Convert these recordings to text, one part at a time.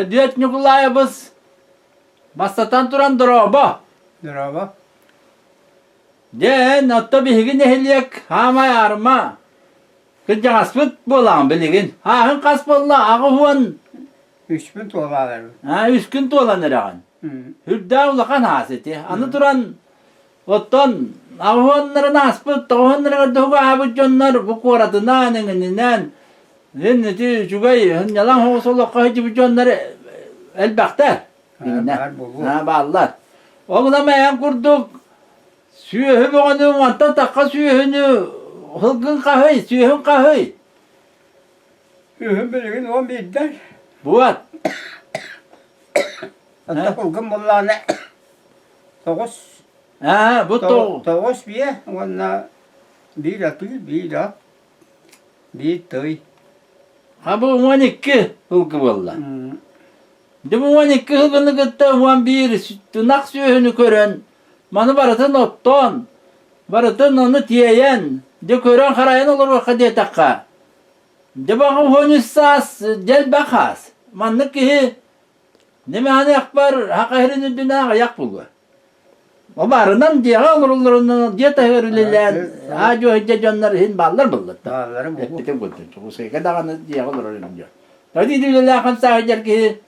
Эдуард Ньукулаайабыс бастатан туран дорообо! Дорообо. Дьэ, эн отто биһиги нэһилиэк хаамай аарыма кырдьаҕаспыт буолаҕын билигин. Ааһын хас буолла? 83 Үспүн туолааларбын. Аа, үскүн туолан эрэҕин. Үрдээх улахан аас ити. Аны туран, оттон аҕыһуоннарын ааспыт, тоҕуһуоннарыгар да аһабыт дьоннор бу куоратынан, эҥининэн, ин ити үчүгэй, сынньалаҥ соҕус олоххо сылдьыбыт дьоннор элбэхтэр. Баар буолуо. Бааллар. Ол гынан эн курдук сүөһү бөҕөнү, мантан тахха сүөһүнү сылгын хаһый, сүөһүн хаһый? Үһүн билигин 11-дэр. Буот. Оттон кулгун буллаҕына тоҕус Аа, бу тоҕус биэ уонна биир атыы, биир ат, биир тый. Ha бу 12 сылгы буолла. Дьэ бу 12 сылгыны кытта 11 ынах сүөһүнү көрөн, маны барытын оттоон, барытын ону тиэйэн, дьэ көрөн-харайан олоруохха диэтэххэ, дьэ баҕа 13 саас дьэлбэх аас. Маннык киһи Неманыахпар саха сирин үрдүнэн аҕыйах буолуо. Баарынан дьиэҕэ олороллорунан дьиэ таһыгар үлэлээн аа-дьуо сылдьар дьоннор иһин бааллар буоллар. Бааллара буолуо. Эппитим курдук Дьокуускайга даҕаны дьиэҕэ олорор дьон. Тоҕо үлэлээх хамсаах сылдьар киһи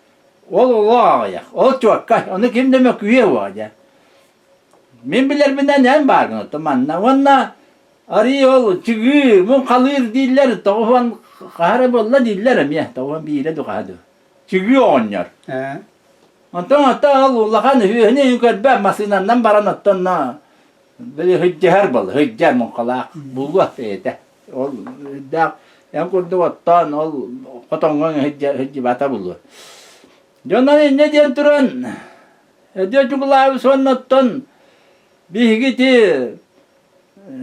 ол олох аҕыйах. Ол чуоккай. Ону ким да мөккүһүө буоҕа дьэ. Мин билэрбинэн эн бааргын оттон манна. Уонна арыы ол чыгыы, муҥхалыыр дииллэр, 90 хаһара буолла дииллэр эмиэ. 91-э ду хаһа ду. Чыгыы оҕонньор. Онтон оттон ол улахан үһүөһүнү көрбөт массыынаннан баран оттон били сылдьыһар буолла, сылдьар муҥхалаах булуо бэйэтэ. Ол үрдээх эн курдук оттоон ол хотоҥҥо сылдьыбата булуо. Дьоннор инньэ диэн туран Эдиэ Дьукулаабыс уонна оттон биһиги ити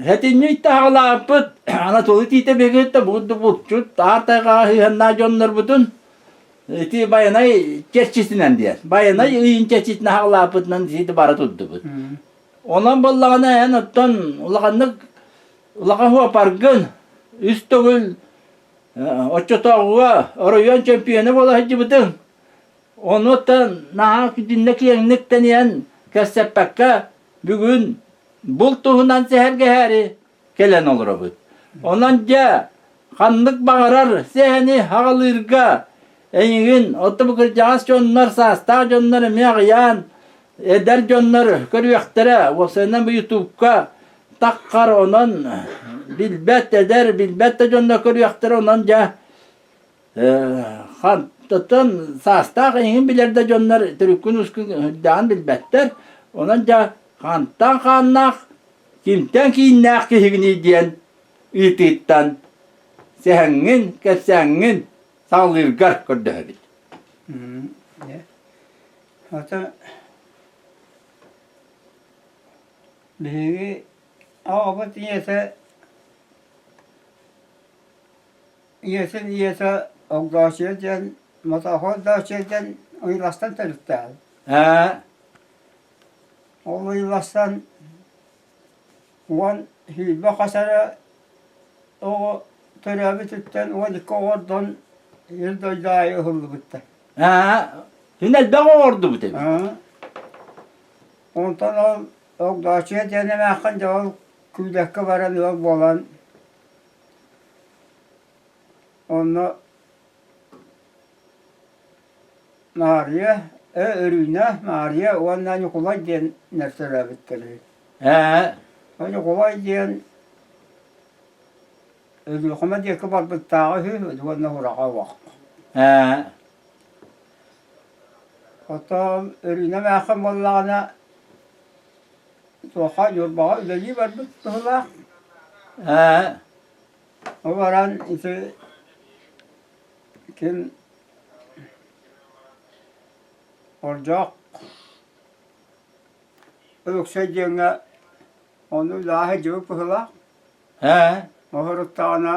Сэтинньи таһаҕалаабыппыт Анатолий Тиитэбиһигитэ булду булчут аар тайҕаҕа сыһыаннаах дьоннорбутун ити Байанай чэрчитинэн диэн Байанай ыйын чэрчитинэн хаҕалаабытынан ити бара турдубут. Онон буоллаҕына эн оттон улаханнык улахан хуопаргын үс төгүл оччотооҕуга оройуон чөмпүйүөнэ буола сылдьыбытыҥ. Онуоттан наһаа итиннэ киэҥник тэнийэн кэпсэппэккэ бүгүн булт туһунан сэһэргэһээри кэлэн олоробут. Онон дьэ, ханнык баҕарар сэһэни аҕалыырга эйигин оттон бу кырдьаҕас дьоннор, саастаах дьоннор эмиэ аҕыйаан, эдэр дьоннор көрүөхтэрэ, уопсайынан бу ютубка таххар, онон билбэт эдэр, билбэт да дьоннор көрүөхтэрэ, онон дьэ Хантан саастаах эйигин билэр да дьоннор төрүккүн-ускун үрдээҕин билбэттэр. Онон дьэ хантан хааннаах, кимтэн кииннээх киһигиний диэн ыйытыыттан сэһэҥҥин, кэпсээҥҥин саҕалыыргар көрдөһөбүт. Ата биһиги аҕабыт ийэтэ Ийэтин ийэтэ Огдоочуйа диэн Мотоохо Огдоочуйа диэн Ыйыластан төрүттээх. Ээ Ол Ыйыластан 10, 20 хас эрэ оҕо төрөөбүтүттэн 12 оҕо ордон ил дойду аайы ыһыллыбыттар. Ээ син элбэх оҕо ордубут эбит. Онтон ол Огдоочуйа диэн эмээххин дьэ ол Күүлэккэ баран ыал буолан Онно Маарыйа, Өрүүнэ, Маарыйа уонна Ньукулай диэннэр төрөөбүттэр үһү. Ээ Ньукулай диэн Өлүөхүмэ диэки барбыттааҕа үһү уонна ураҕа суох. Ээ Оттон Өрүүнэ эмээххин буоллаҕына туохха Ньурбаҕа үлэлии барбыт быһыылаах. Ээ Ол баран ити ким Ордьоох Өлөксөй диэҥҥэ ону үлэҕэ сылдьыбыт быһыылаах. Ээ Оһоруттаҕына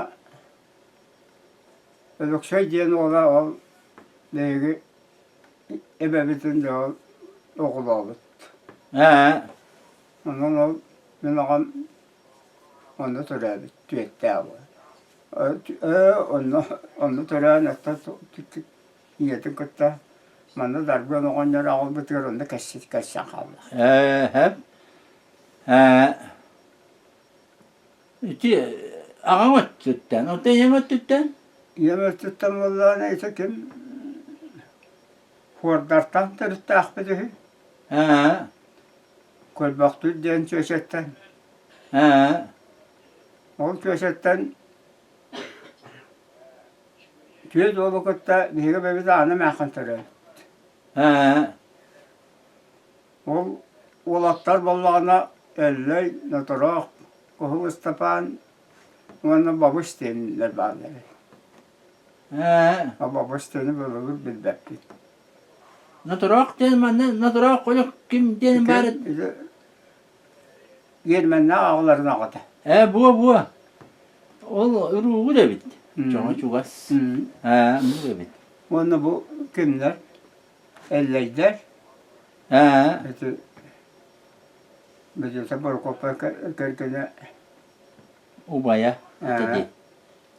Өлөксөй диэн уола ол биһиги эбэбитин дьэ ол оҕолообут. Ээ Онон ол мин аҕам Онно төрөөбүт түөттээх Онно онно төрөөн оттон ийэтин кытта. Манна Дарбыан оҕонньор аҕалбытыгар онно кэссэн хаалла. Ээ, ээ, ити аҕаҥ өттүттэн, оттон ийэҥ өттүттэн? Ийэм өттүттэн буоллаҕына ити ким Хуордартан төрүттээхпит үһү. Ээ. Көлбөхтүүр диэн чүөчэттэн. Ээ. Ол чүөчэттэн Түөрт уолу кытта биһиги эбэбит Аана эмээххин төрөөбүт. Ээ. Ол уолаттар буоллаҕына Эллэй, Нотороох, Куһул Ыстапаан уонна Бабыс диэннэр бааллар. Ээ. А Бабыс диэни былыргы билбэппит. Нотороох диэн манна Нотороох олох ким диэн баар Германнаах аҕаларын аҕата. Ээ, буо-буо. Ол уруулгут эбит. Чоҕо чугас. Ээ, оннук эбит. Уонна бу кимнэр? Эллэйдэр. Ээ. Ити Бөдүөтэ Борокуоппай кэргэнэ Убайа этэ дии.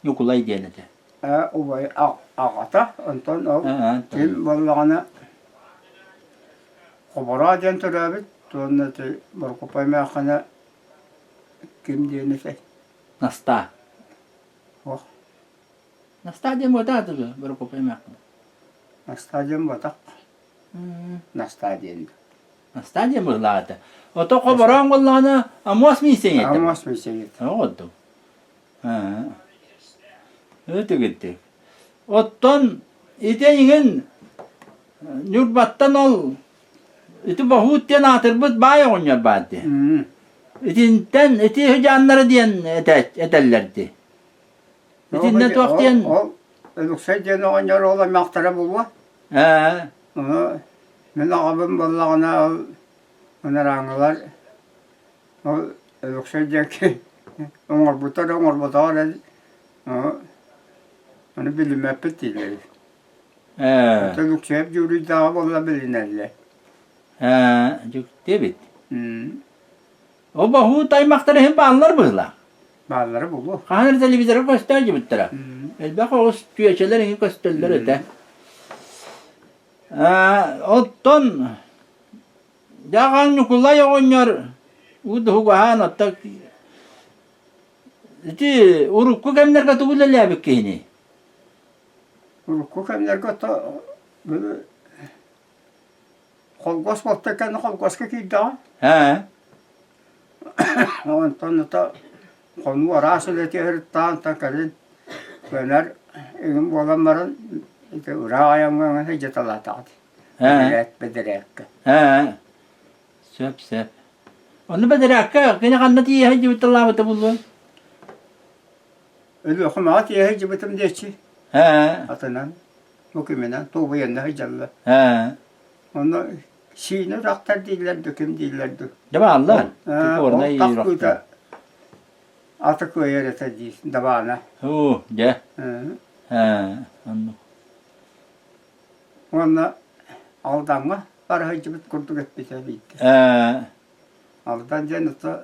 Ньукулай диэн этэ. Ээ, убай аҕата. Онтон ол ким буоллаҕына Хобороо диэн төрөөбүт уонна ити Борокуоппай эмээххинэ ким диэн этэй? Настаа. Ох. Настаа диэн буотах этэ дуо Борокуоппай эмээххинэ? Настаа диэн буотах. Настаа диэн. Настаа диэн быһыылаах этэ. Ото хобороон буоллаҕына Амуос миисэҥ этэ. Амуос миисэҥ этэ. Оҕордум. Өтүгүттүк. Оттон ити эйигин Ньурбаттан ол ити Боһуут диэн аатырбыт баай оҕонньор баар дии. Итинтэн ити сыдьааннара диэн этэллэр дии. Итиннэ туох диэн Ол Өлөксөй диэн оҕонньор ол аймахтара буолуо. Ээ. Ону мин аҕабын буоллаҕына ол ынарааҥылар ол Өлөксөй диэки оҥорбуттар оҥорботоҕор ону билиммэппит дииллэр. Ээ. Оттон Луксуев дьууруйдааҕа буолла билинэллэр. Ээ, дьикти эбит. Ол боһуут аймахтар иһин бааллар быһыылаах. Бааллара буолуо. Хаһан эрэ телевизорга көстөө дьибиттэрэ. Элбэх оҕус түөчэлэр иһин көстөллөр этэ. Ээ, оттон Дьаҕаҥ Ньукулай оҕонньор уу дуһугаһаан оттон ити урукку кэмнэргэ тугу үлэлээбит киһиний? Урукку кэмнэргэ то холкуос буолта кэннэ холкуоска киирдэҕэ. Ээ. Онтон ото хонуу араас үлэтигэр таан кэлин көнөр игин буолан баран ити ыраах айаҥҥа сылдьыталаатаҕыт. Бэдэрээт бэдэрээккэ. Ээ. Сөп сөп. Онно бэдэрээккэ кини ханна тиийэ сылдьыбытталаабыта буолуой? Өлүөхүмэҕэ тиийэ сылдьыбытым диэччи. Ээ. Атынан, бу киминэн, туобуйанна сылдьаллар. Ээ. Онно сиини үрэхтэр дииллэр дуу, ким дииллэр дуу. Дьэ бааллар. Ол тахпыта аты кыайар этэ дии, дабаана. Оо, дьэ. Ээ, оннук. Уонна Алдаҥҥа бара сылдьыбыт курдук эппитэ биирдэ. Ээ. Алдан диэн ото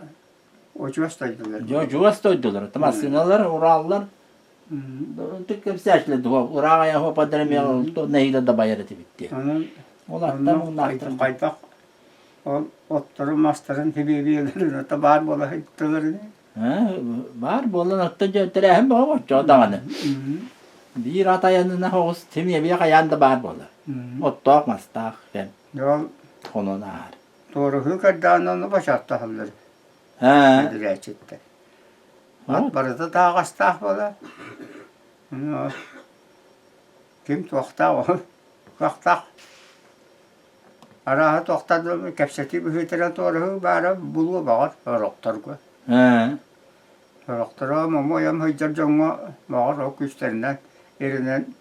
Очуос дойдулар. Дьэ, очуос дойдулар. Массыыналар, Ураллар. Кэпсээччилэр дуо, ыраах айан хуоппардара эмиэ нэһиилэ дабайар этибит дии. Онон Ол аттар муҥнаахтар. хайдах ол отторун мастарын сибиэбиэлэрин ото баар буола сылдьаллар ини. Баар буолан оттон дьэ тэрээһин бөҕө оччоҕо даҕаны. Биир ат айанына оҕус симиэбийэ хайаан да баар буолар. Оттоох мастаах кэм Ол хонон ааһар. Туоруһуу көрдөөн ону бочооттоһоллор Ээ. Бэдэрээччиттэр. Ат барыта тааҕастаах буолар. Ким туохтаах ол кыахтаах. Арааһа туохтан да кэпсэтии быһыытынан туораһыы баара булуо баҕар сорохторго. Ээ. Сорохторо момуойам сылдьар дьоҥҥо баҕар ол күүстэринэн иринэн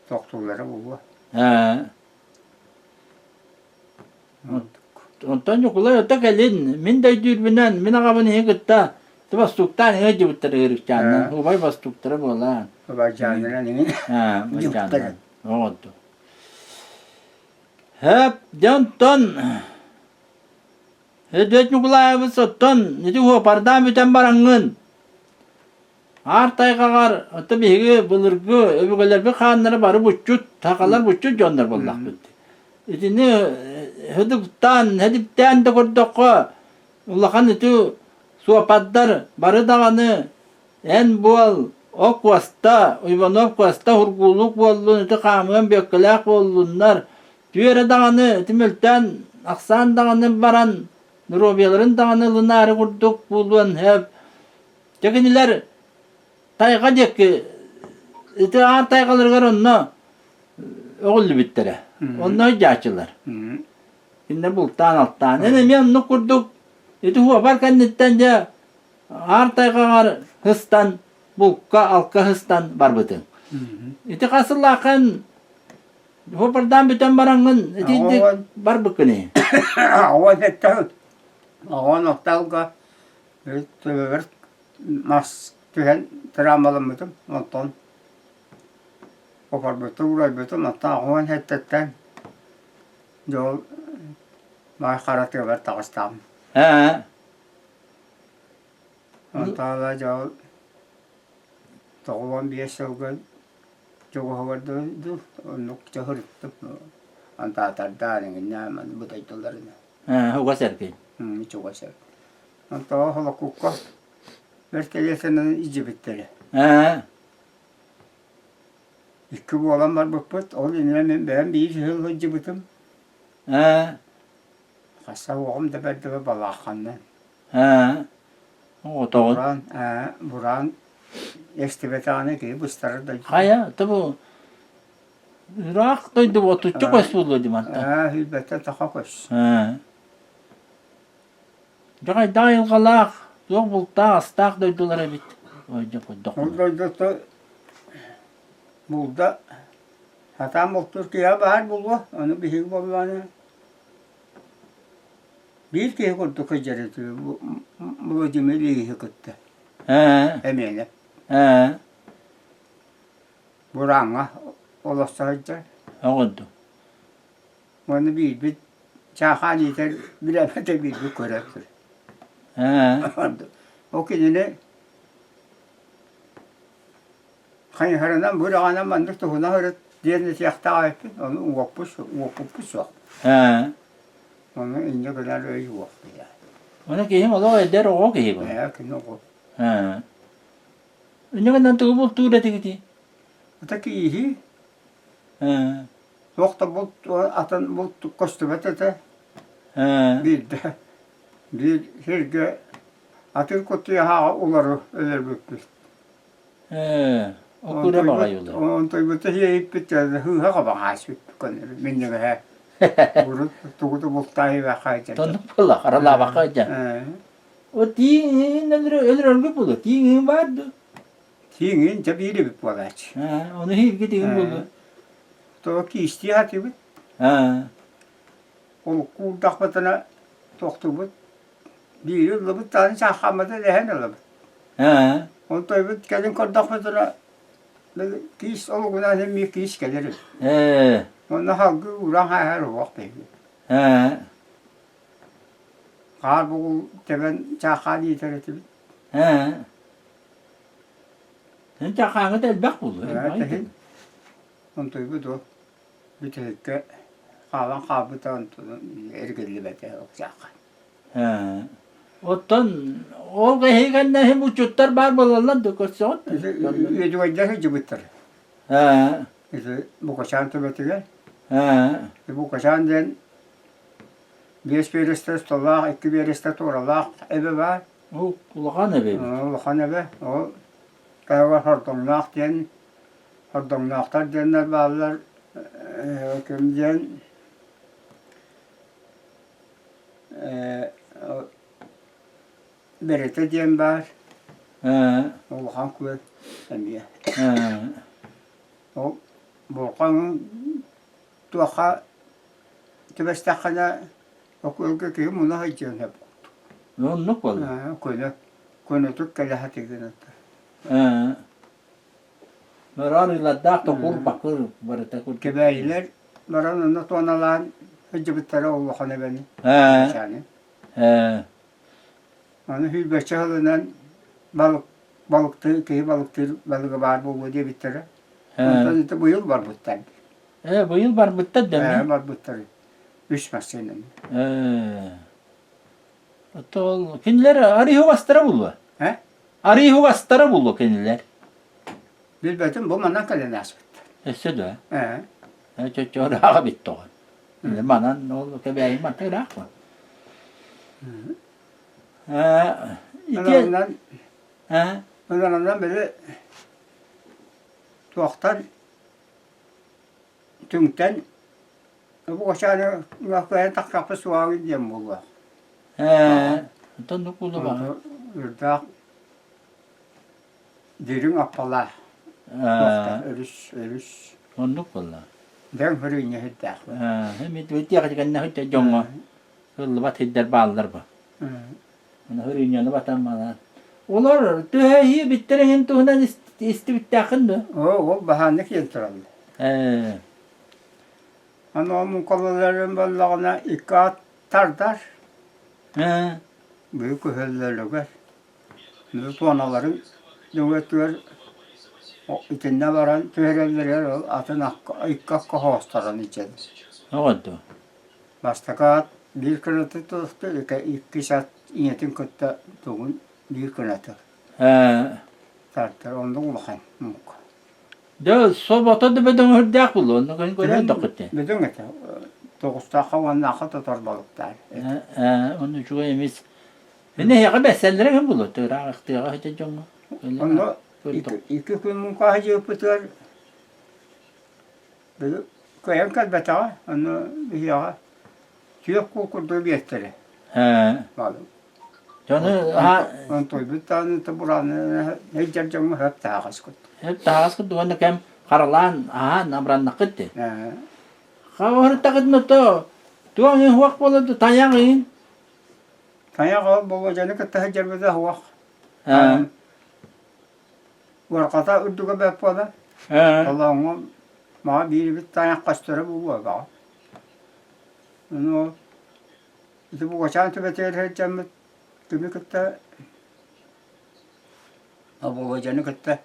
тохтууллара буолуо. Ээ. Онтон Ньукулай ото кэлин, мин да өйдүүрбүнэн, мин аҕабын иһи кытта бастуктаан иһэ дьыбыттар ыарыкчааннан, убай бастуктара буолаан. Убайдьаанынан иҥин. Аа, убайдьаанынан. Оҕоту. Хөп, дьэ онтон Өдөөт Ньукулаайабыс оттон ити уопардаан бүтэн бараҥҥын. Аар тайҕаҕар ото биһиги былыргы өбүгэлэрбит хааннара бары буччут, сахалар буччут дьоннор буоллахпыт. Итини һыдыктаан, һэдиптээн да көрдөххө, улахан ити суопардар бары даҕаны эн буол, о Куоста, Иванов Куоста Ургуулук буоллун, ити хаамыан Бүөккэлээх буоллуннар, түөрэ даҕаны ити мөлтөөн ахсаан даҕаны баран, доруобуйаларын даҕаны ылынаары курдук буолуон сөп. Дьэ кинилэр тайҕа диэки ити аан тайҕаларыгар онно өҕүллүбүттэрэ. Онно сылдьааччылар. Кинилэр бултаан-алтаан. Эн эмиэ оннук курдук ити хуопар кэнниттэн дьэ аар тайҕаҕар сыстан булка алка сыстан барбытыҥ. Ити хас сыллааххын хуопардаан бүтэн бараҥҥын ити барбыккыный? Оҕон эттэҕин оҕон отталга Төбөбөр мас түһэн тыраамаламмытым, онтон опорбутум, урайбытым, онтон 87 сэттэттэн дьэ ол маай хара тыабар таҕыстаҕым. Ээ. Онтон ыла дьэ ол 95 сылга чугаһыгар дуу, оннук чаһырыттым. Антаатардаан эҥиннээн маны бытайдыларына. Ээ, угас эргин. Чугас эргин. Онтоо холокукка бэртэлиэтинэн илдьибиттэрэ. Ээ. Икки буолан барбыппыт, ол иннинэ мин бэйэм биир сыл сылдьыбытым. Ээ. Хасса уоҕум да бэрдэ балаахханна. Ээ. Оҕотоҕун. Бураан, ээ, бураан эстибэтэҕинэ киһи быстарар да. Хайа, тобу ыраах дойду отучча көс буолуо дии мантан. Ээ, сүүрбэттэн таха көс. Ээ. Дьэ хайдах айылҕалаах, туох бултаах, астаах дойдулар эбит. Ой, дьэ курдук. Ол дойдута булда сатаан бултуур киһи баар буолуо, ону биһиги буоллаҕына биир киһи курдук сылдьар этибит Владимир Ильичи кытта. Ээ. Эмиэнэ. Ээ. Бурааҥҥа олорсо сылдьар. Оҕурду. Уонна биирбит чаахаан иитэр билэбэтэ биирбит көрөр Ээ. Ол кинини хайыһарынан быраҕынан маннык туһунан ырыт диэн этиэхтээх эбиппин, ону уоппут уоппуппут суох. Ээ. Ону инньэ гынар өй уох биһиэхэ. Ону киһим олох эдэр оҕо киһи бу. Ээ, кини оҕо. Ээ. Инньэ гынан тугу бултуур этигитий? Ата кииһи Ээ. Туох да булт атын булт көстүбэт этэ. Ээ. Биирдэ биир сиргэ атыыр кутуйаһааҕы улары өлөрбүппүт. Ээ. Окура баҕайы улар. Онтойбута иһиппит һыыһа хабаҥаасыт көннөрү минньигэһэ. Урут тугу да бултаайыбакка Тоннук буолла, харалаабакка дьэ. О тииҥ өлөрөргө буолуо, тииҥ баар дуо? Тииҥин дьэ биир эбит буолааччы. Ээ, ону иһиргэ тииҥ буолуо. Тоҕо киистии сатыыбыт. Ээ. Ол куурдахпытына тохтубут. Биири ыллыбыт даҕаны чааххаммыты дэһэн ылабыт. Ээ. Онтойбут кэлин көрдөхпүтүнэ киис олугунан эмиэ киис кэлэр эбит. Ээ. Онно салгыы ууран хааһар уох биһиги. Ээ. Хаар бугул тэбэн чааххаан иитэр этибит. Ээ. Эн чахааҥҥыт элбэх буолуо. Тэһин онтуйбут ол бүтэһиккэ хаалан хаалбыта онтун эргиллибэтэ ол чаахха. Ээ. Оттон ол эһигэннэ иһин учуттар баар буолаллар да көрсөҕүт Үөдүгэйдэр сылдьыбыттар. Ээ. Ити Букачаан төбөтүгэр. Ээ. Букачаан диэн биэс биэрэстэ усталаах, икки биэрэстэ туоралаах эбэ баар. Ол улахан эбэ эбит. Улахан эбэ. Ол таһыгар Хордоҥноох диэн, Хордоҥноохтор диэннэр бааллар. Ким диэн Бэрэтэ диэн баар. Улахан күөл эмиэ. Ол бурҕаҥ туохха түбэстэххинэ Окуолга киһи муна сылдьыан сөп курдук. Оннук буолла. Көнө, көнөтүк кэлэ сатыыгын ата. Мөрөөн ыылардаах токур бакыр барыта курдук. Кэбээйилэр баран онно туоналаан сылдьыбыттара улахан эбэни. Ээ. Аны сүүрбэччэ сылынан балык. балыктыы киһи балыктыыр балыга баар буолуо диэбиттэрэ. Онтон ити быйыл барбыттар. Ээ, быйыл барбыттар да Ээ, барбыттар. Үс массыынаны. Ээ. Оттон кинилэр арыйы булуо. Э? Арыйы астара булуо кинилэр. Билбэтим, бу манан кэлэн ааспыттар. Өссө да? Ээ. Ээ, чоччо ырааҕа бит тоҕо. Манан ол кэбээйи манта ыраах бу. Ээ, ити Ыларынан, ээ, ыларынан били туохтан түҥтэн бу кочааны кыайан тахсаппыт суоҕа диэн буолуо. Ээ, онтон нукулу баҕа. Үрдээх дириҥ аппалаах туохтан өрүс өрүс Оннук буолла. дэҥ хөрүнньэ сирдээх. Ээ, эмит үтиэх кэннэ хүтэ дьоҥҥо ыллыбат сирдэр бааллар бу. Аны хөрүнньэни батан манан. Олор төһө биттэр эҥин туһунан истибиттээххин дуо? Оо, ол баһааннык иэн тураллар. Ээ. Аны ол муҥхалаларын буоллаҕына икки ат тардар. Ээ. Быйыл көһөллөрүгэр туоналарын нөҥүөтүгэр итиннэ баран түһэрэллэригэр ол атын икки акка хоосторон илдьэллэр. Оҕо дуо? Бастакы ат биир кынаты тутуста, иккис ат ийэтин кытта тугун биир кынаты Ээ. тардар. Оннук улахан муҥха. Дьэ, собото да бөдөҥ өһүрдээх буолуо, онно көрөн дохуттэ. Бөдөҥ этэ. Тоҕустаахха уоннаахха тотор балыктаар. Ээ, онно үчүгэй эмис. Ини эһиэхэ бэссэллэрэ ким буолуо, тыыраах тыаҕа сытар дьоҥҥо. Онно икки күн муҥхаһа дьиэппитигэр били кыайан кэлбэтэҕэ, онно биһиэхэ түөх куул курдук биэртэрэ. Ээ. Дьону Онтуйбут даҕаны бурааны сылдьар дьоҥҥо сөп таһаҕас курдук. Сөп таһаҕас курдук уонна кэм харалаан аһаан абыраннаххыт дии. Хаҕыртаҕытына то туох иһин хуох буола тайах иһин. Тайах ол болуодьаны кытта сылдьарбыта хуох. Уорҕата үрдүгэ бэрт буола. Толооҥҥо маҕа биирбит тайах көстөрө буолуо баҕа. Ону ол Ити Бугачаан түбэтигэр сылдьаммыт кими кытта Болуодьаны кытта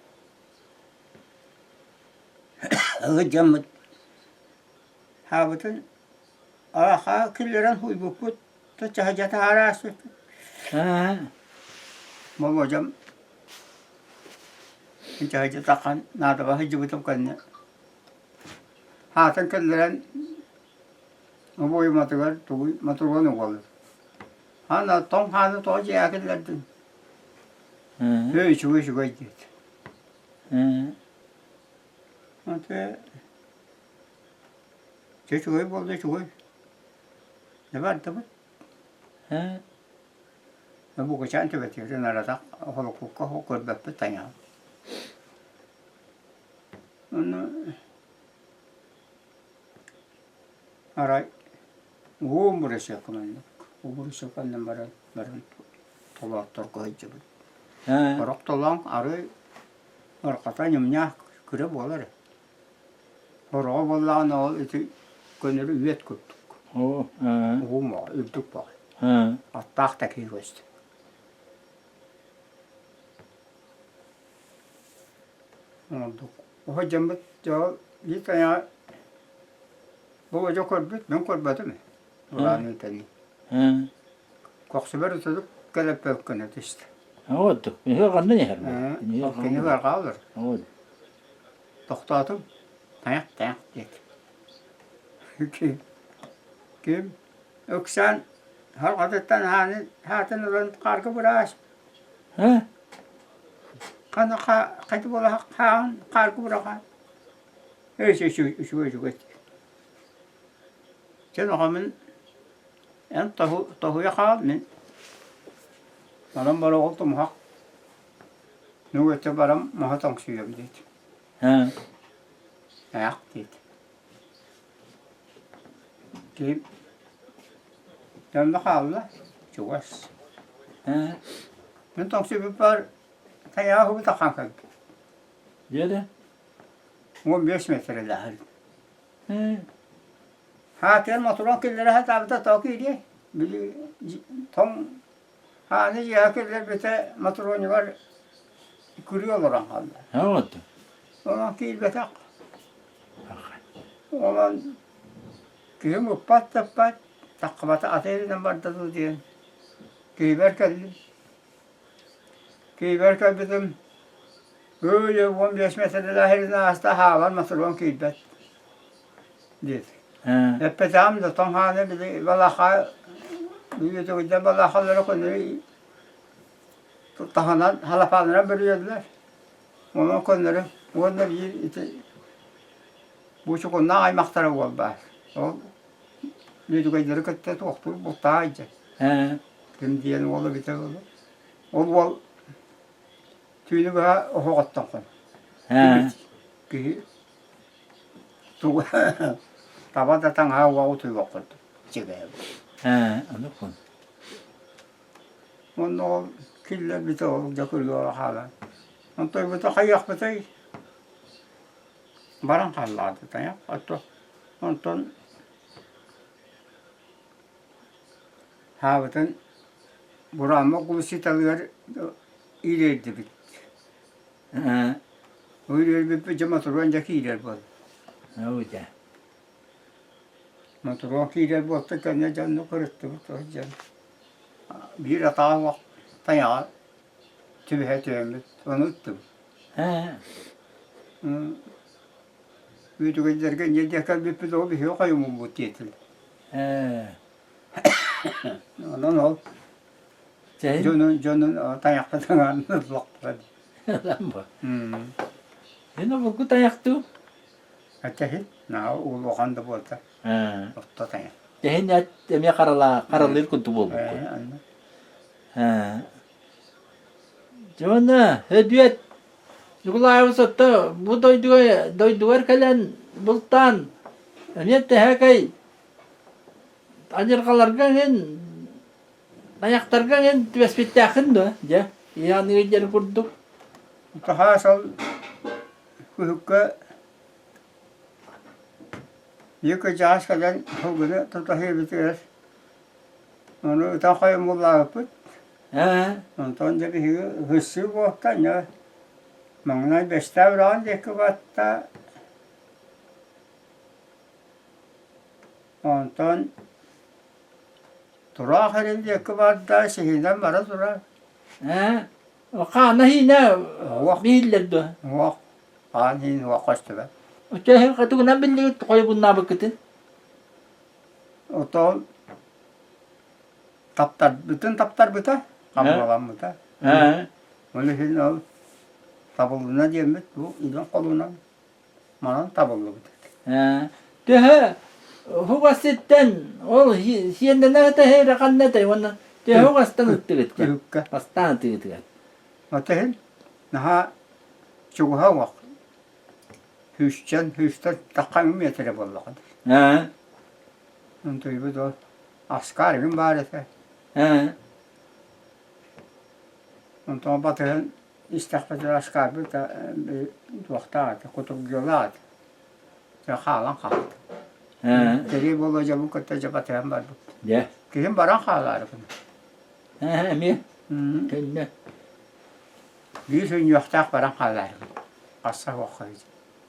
сылдьаммыт хаабытын аахаа киллэрэн һуйбуппут чаһдьа таһаара ааспыппыт. Болуодьам чаһдьа таххан наадабар сылдьыбытым кэннэ хаатын киллэрэн Обойматыгар тугуй мотуруон угалыр. Ана тоҥ хааны тоҕо дьиэҕэ киллэрдиҥ? Ээ үчүгэй үчүгэй диэт. Аты чэ үчүгэй буолла үчүгэй. Дьэ бардыбыт. Букачаан төбөтүгэр ынаратах холокукка көрбөппүт тайаҕын. Онно Арай уум бырысыака маннык уу бырысыака онно баран баран толоотторго сылдьыбыт. Сорох толоон арыы ырҕата ньымньаах кыра буолар ээ. Сороҕо буоллаҕына ол ити көнөрү үөт курдук. Уум үрдүк баҕайы. Аттаах да киһи көстөр. Оҥордук. Уһа дьоммут дьэ биир тайаҕа бу дьэ көрбүт, мин көрбөтүм Улаан ыытаныы. Көхсүбэр ытылык кэлэппэккэнэ түстэ. Оҕотук, миһэ ханна иһэр? Кини барҕа олор. Тохтоотум. Тайах, тайах диэт. Ким, ким ыксаан харҕатыттан хааны хаатын ылан хаарга быраас. Хана хайда буола хааҕын хаарга быраҕаан. Үчүгэй үчүгэй Чэ доҕомун эн тоһуйа хаал мин онон бороҕол тумуһах нүгөттө баран маһа тоҥсуйуом диэт. Ээх диэт. Киһим онно хаалла чугас. Мин тоҥсуйбуппар тайаҕа хубута хаан кэлбит. Диэри? 15 метрэлээх. Хаатыан мотурон киллэрэ сатаабыта тоҕо киириэй? Били тоҥ хааны дьиэҕэ киллэрбитэ мотуруонугар. күрүө олорон хаалла. Вот. Онон киирбэтэх. Онон киһим ыппат да ыппат, таххыбата ата эринэн барда дуу диэн киһибэр кэллим. Киһибэр кэлбитим, ыы 15 миэтэрэлээх эринэн ааста хаалан мотуруон киирбэт диэт. Эппэтэҕим да тоҥ хааны били балаха үөтүгүдэ балахалары көннөрү таһынан халапаанынан бүрүйэллэр. Онон көннөрү уонна биир ити Буучукуннаах аймахтара уол баар. Ол үөдүгэйдэри кытта туохтуур бултаах дьэ. Ким диэн уол эбитэ буолуо. Ол уол түүнү быһа оһоҕоттон хон. Киһи тугу таба да таҥаһа уоҕу утуйуох курдук дьигээбит. Онукун. Уонна ол киллэрбитэ ол дьэ күрүөҕэ хаалан. Онтойбута хайыахпытый? Баран хааллаҕа тайах. Онтон хаабытын бурааммыт глушителыгар иилэрдибит. Иилэрбиппит дьэ мотуруон дьэ киирэр буолла. Мотуруон киирэр буолта кэннэ дьэ оннук ырыттыбыт сылдьан. Биир атаҕа тайаҕа түбэһэ түһэммит ону ыттыбыт. Үөдүгэйдэргэ инньэ диэн кэлбиппит ол биһиги хойуммуппут диэтилэр. Онон ол дьонун дьонун тайахпыт аҥаарын ыллахтара дии. Мин обургу тайахтыы. Этэһин, наһаа улахан да буолта. Орто тайах. Тэһин эт эмиэ харалаа харалыыр курдук буолбуккун. Дьоно, Өдүөт Ньукулаайабыс отто бу дойдуга дойдугар кэлэн бултаан эмиэ тэһэкэй аньырҕаларга эҥин тайахтарга эҥин түбэспиттээххин дуо дьэ ийэ диэн курдук Хаһаа сыл күһүккэ биир кырдьаҕас кэлэн сылгыны тутаһыыбытыгар ону ытан хойоммуллаабыппыт Ээ Онтон дьэ биһиги ыһыссыы буолта, дьэ маҥнай Бэстээх үрэҕин диэки батта, онтон Тураах эрин диэки барда, сиһинэн бара турар. Ээ хаана иинэ Уох бииллэр дуо? уох хаан иин уох көстүбэт. Оччо тугунан биллигит хойобуннаабыккытын? Отон таптарбытын таптарбыта, хамаҕаламмыта. Ол иһин ол табыллына диэммит бу илин холунан манан табыллыбыт. Төһө хугасыттан ол сиэннэнэ тэһэ ханна этэй уонна төһө хугастан ыттыгыт Күһүккэ. Бастаан ытыгытыгар. Отеһин наһаа чугуһа уох. Хүүсчэн, хүүстэн таххан миэтэрэ буоллаҕа. Онтуйбут ол Аскар игин баар этэ. Ээ. Онтон батыһан истэхпитинэ Аскарбыт туохтаах этэ, кутургуйалаах этэ. Дьэ хаалан хаалта. Ээ. Сэрии буолуо дьоммун кытта дьэ батыһан барбыппыт. Дьэ. Киһим баран хаалаары гына. Ээ эмиэ. Кэннэ. Биир сүнньүөхтээх баран хаалаары гына. Хасса суохха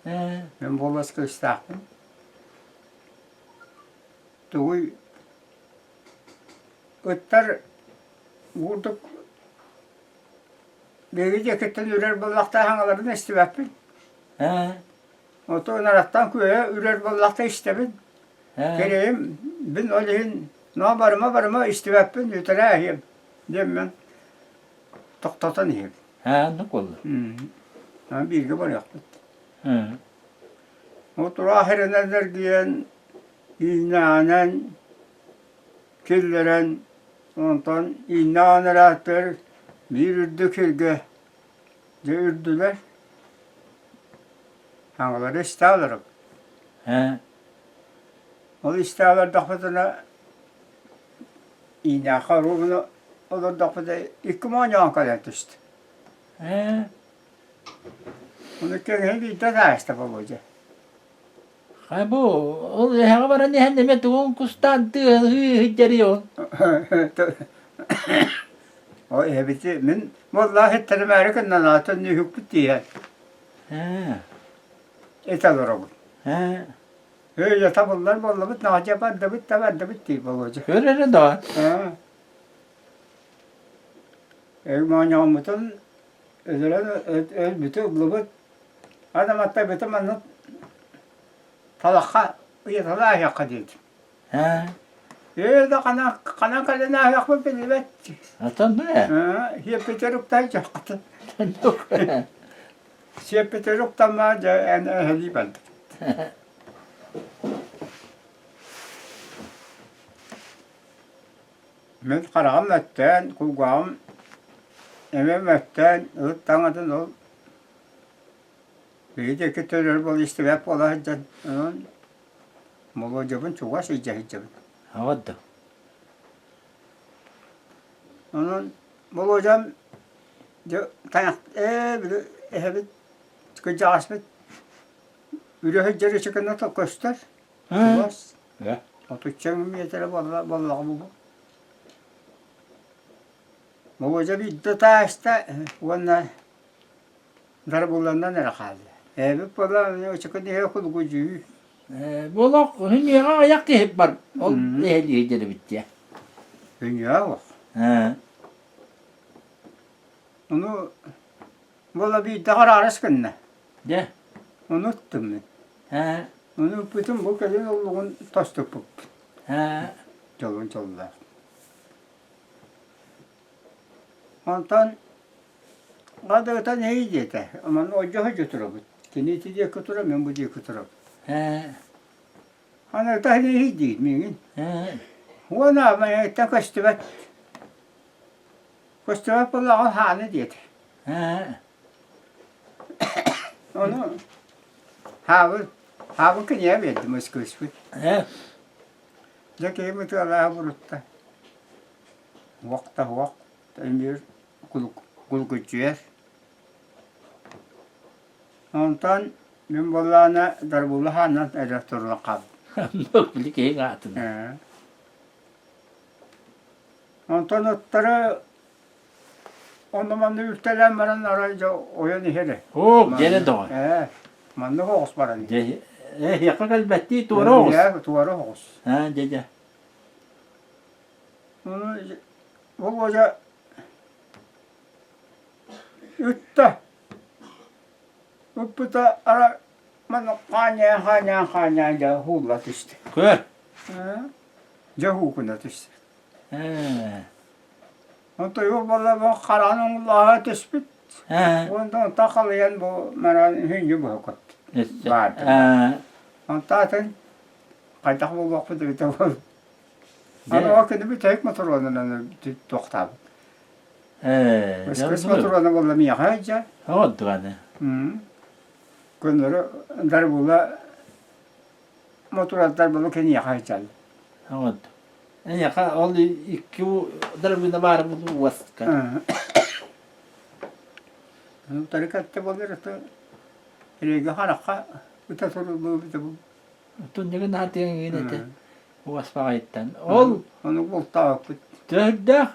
Ээ. Мин буолуос кыыстаахпын. Тугуй ыттар курдук биһиги диэкиттэн үрэр буоллахтаах аҥаларын истибэппин. Ээ. Оту ынараттан күөйэ үрэр буоллахта истэбин. Ээ. Кэрэйим мин ол иһин ноо барыма барыма истибэппин үтэрээ иһиэм диэммин тохтотон иһэбин. Ээ оннук буолла. Аны бииргэ барыахпыт. Ээ. Отураах эрэнэн эргийэн ииннэҕинэн киллэрэн, онтон ииннэҕин эрээтэр биир үрдүк сиргэ дьэ үрдүлэр. Аҥалары истэ олоробут. Ээ. Ол истэ олордохпутуна ииннээххэ оруобуна олордохпутуна икки моонньоҕон кэлэн түстэ. Ээ. Ону кэҥэһин биирдэ сааста буолуо дьэ. Хайа бу ол эһэҕэ баран иһэн эмиэ тугун кустаан тыаһыы иһирдьэрий ол? О эһэбити мин буоллаах эттэримээри гыннан аатын үһүкпүт тиийэн этэ олоробун. Өй табыллар буоллабыт, наҕадьа бардыбыт да бардыбыт дии Болуодьа. Көр эрэ да. Өй моонньоҕоммутун өлөрөн өлбүтү ыллыбыт. Адаматтайбытым маннык талахха ыйаталааһыахха диэтим. Ээ да ханан ханан кэлэн ааһыахпын биллибэт. Атын ээ. Сиэппитэр уктай дьаххатын. Сиэппитэр уктамма дьэ эн эһэлии бардым. Мин хараҕым мөттөөн, кулгааҕым эмиэ мөттөөн, ыт таҥатын ол биһи диэки төрөр буола истибэт буола сылдьан, онон Молодьабын чугас илдьэ сылдьабын. Аҕат да. Онон Болуодьам дьэ тайах ээ били эһэбит кырдьаҕаспыт үрэ сылдьар ычыкына көстөр. Чугас. Отучча миэтэрэ буолла буоллаҕа буолуо. Болуодьа биирдэ тааста уонна Дарбыланан эрэ хаалла. Эбит буолла ычыкын иһэ кулгудьүү. Буолах хүнүөҕэ айах киһи бар. Ол эһэлиһи дьэрибит дьэ. Хүнүө олох. Ону буола биирдэ хараарыс гынна. Дьэ. Ону ыттым мин. Ону ыппытым бу кэлин оллугун тоступпуппут. Дьолун дьоллоох. Онтон Гадыытан эһий диэтэ. Манна одьоһо турабыт. Кини ити диэки турар, мин бу диэки турабын. Аны ытаһын эһий диир миигин. Уона майыттан көстүбэт. Көстүбэт буоллаҕа хааны диэтэ. Ону хаабын хаабын киниэхэ биэрдим өскөспүт. Дьэ киһим ытыалааһа бурутта. Уох да уох, эмиэ кулгуччуйар. Онтон мин буоллаҕына Дарбулла хаанынан эрэ туран хаалбытым. Били киһиҥ аатын. Онтон ыттары онно-манна үртэлээн баран арай дьэ ойон иһэрэ. Оо, дьэрэ доҕор. Ээ, маннык оҕус баран иһэр. Дьэ, эһиэхэ кэлбэттии туора оҕус. Ээ, туора оҕус. Аа, дьэ, дьэ. Володя Ытта. Ыппыта ара манна хаанньайан хаанньайан хаанньайан дьэ уһуулла түстэ. Көр. Дьэ уһуукуна түстэ. Онтон ол буолла хараҕын оҥуллааһа түспүт. Онтон онтон халыйан бу манан үһүнньү быһа көттө. Баарды. Онтон атын хайдах буолуохпут эбитэ буолла. Аны ол күнү бүтэһик мотуруонунан туохтаабыт. Ээ, Өскөс мотуруона буолла миэхэ дьэ. Оҕоддуганы. Көннөрү дарбула мотуратар була киниэхэ сылдьал. Оҕод. Эйиэхэ ол икки дарбына баар уоска. Утары кэтте буолар это эрэйгэ харахха ыта туруллубута бу. Түннүгүн аатыҥ этэ. Уоспаҕайыттан. Ол Ону бултаабыппыт. Төһүрдээх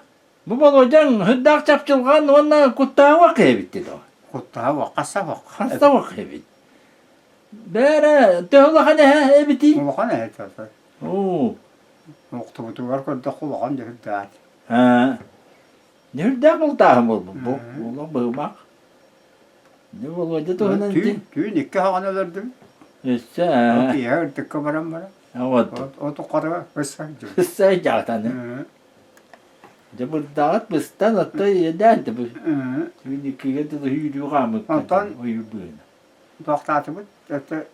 бу Болуодьаҥ сүрдээх чапчылҕан уонна куттаабах эбит доо. Куттаабах, хасабах. Хасабах эбит. Бээрэ, төһө улахан эһэ эбитий? Улахан эһэ тата. Оо. Охтубутугар көрдөххө улахан дьүһүрдээх. Аа. Дьүһүрдээх бултааһын буолбут бу. Улахан быһымах. Дьэ Володя туһунан Түүн, түүн икки хаҕан өлөрдүм. Өссө Киэһэ үрдүккэ баран баран. Вот. Оту хара быстан Быстан дьаатаны. Дьэ бырдаҕыт быстан отто иэдээн да бу. Түүн иккигэ дылы үүрүү хаамыкка. Онтон ойуур быһына. Тохтаатыбыт. Это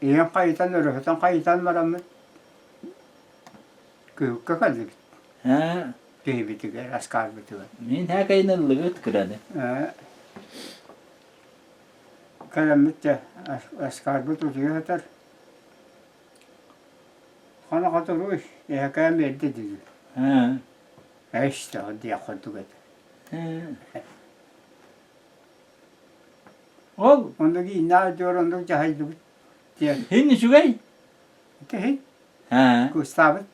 ийэм хайытан, өрөһөтөн хайытан бараммыт күһүккэ кэллибит. Киһибитигэр, аскаарбытыгар. Мин һээкэйин ыллыгыт кыраны. Кэлэммит дьэ, аскаарбыт утуйа сытар. Хана хотуруй, эһэкээн биэрдэ диир. Эш диэх курдук этэ. Ол Оннук ииннээх дьуор оннук дьаһайдыбыт диэн. Һин үчүгэй? Ити Кустаабыт.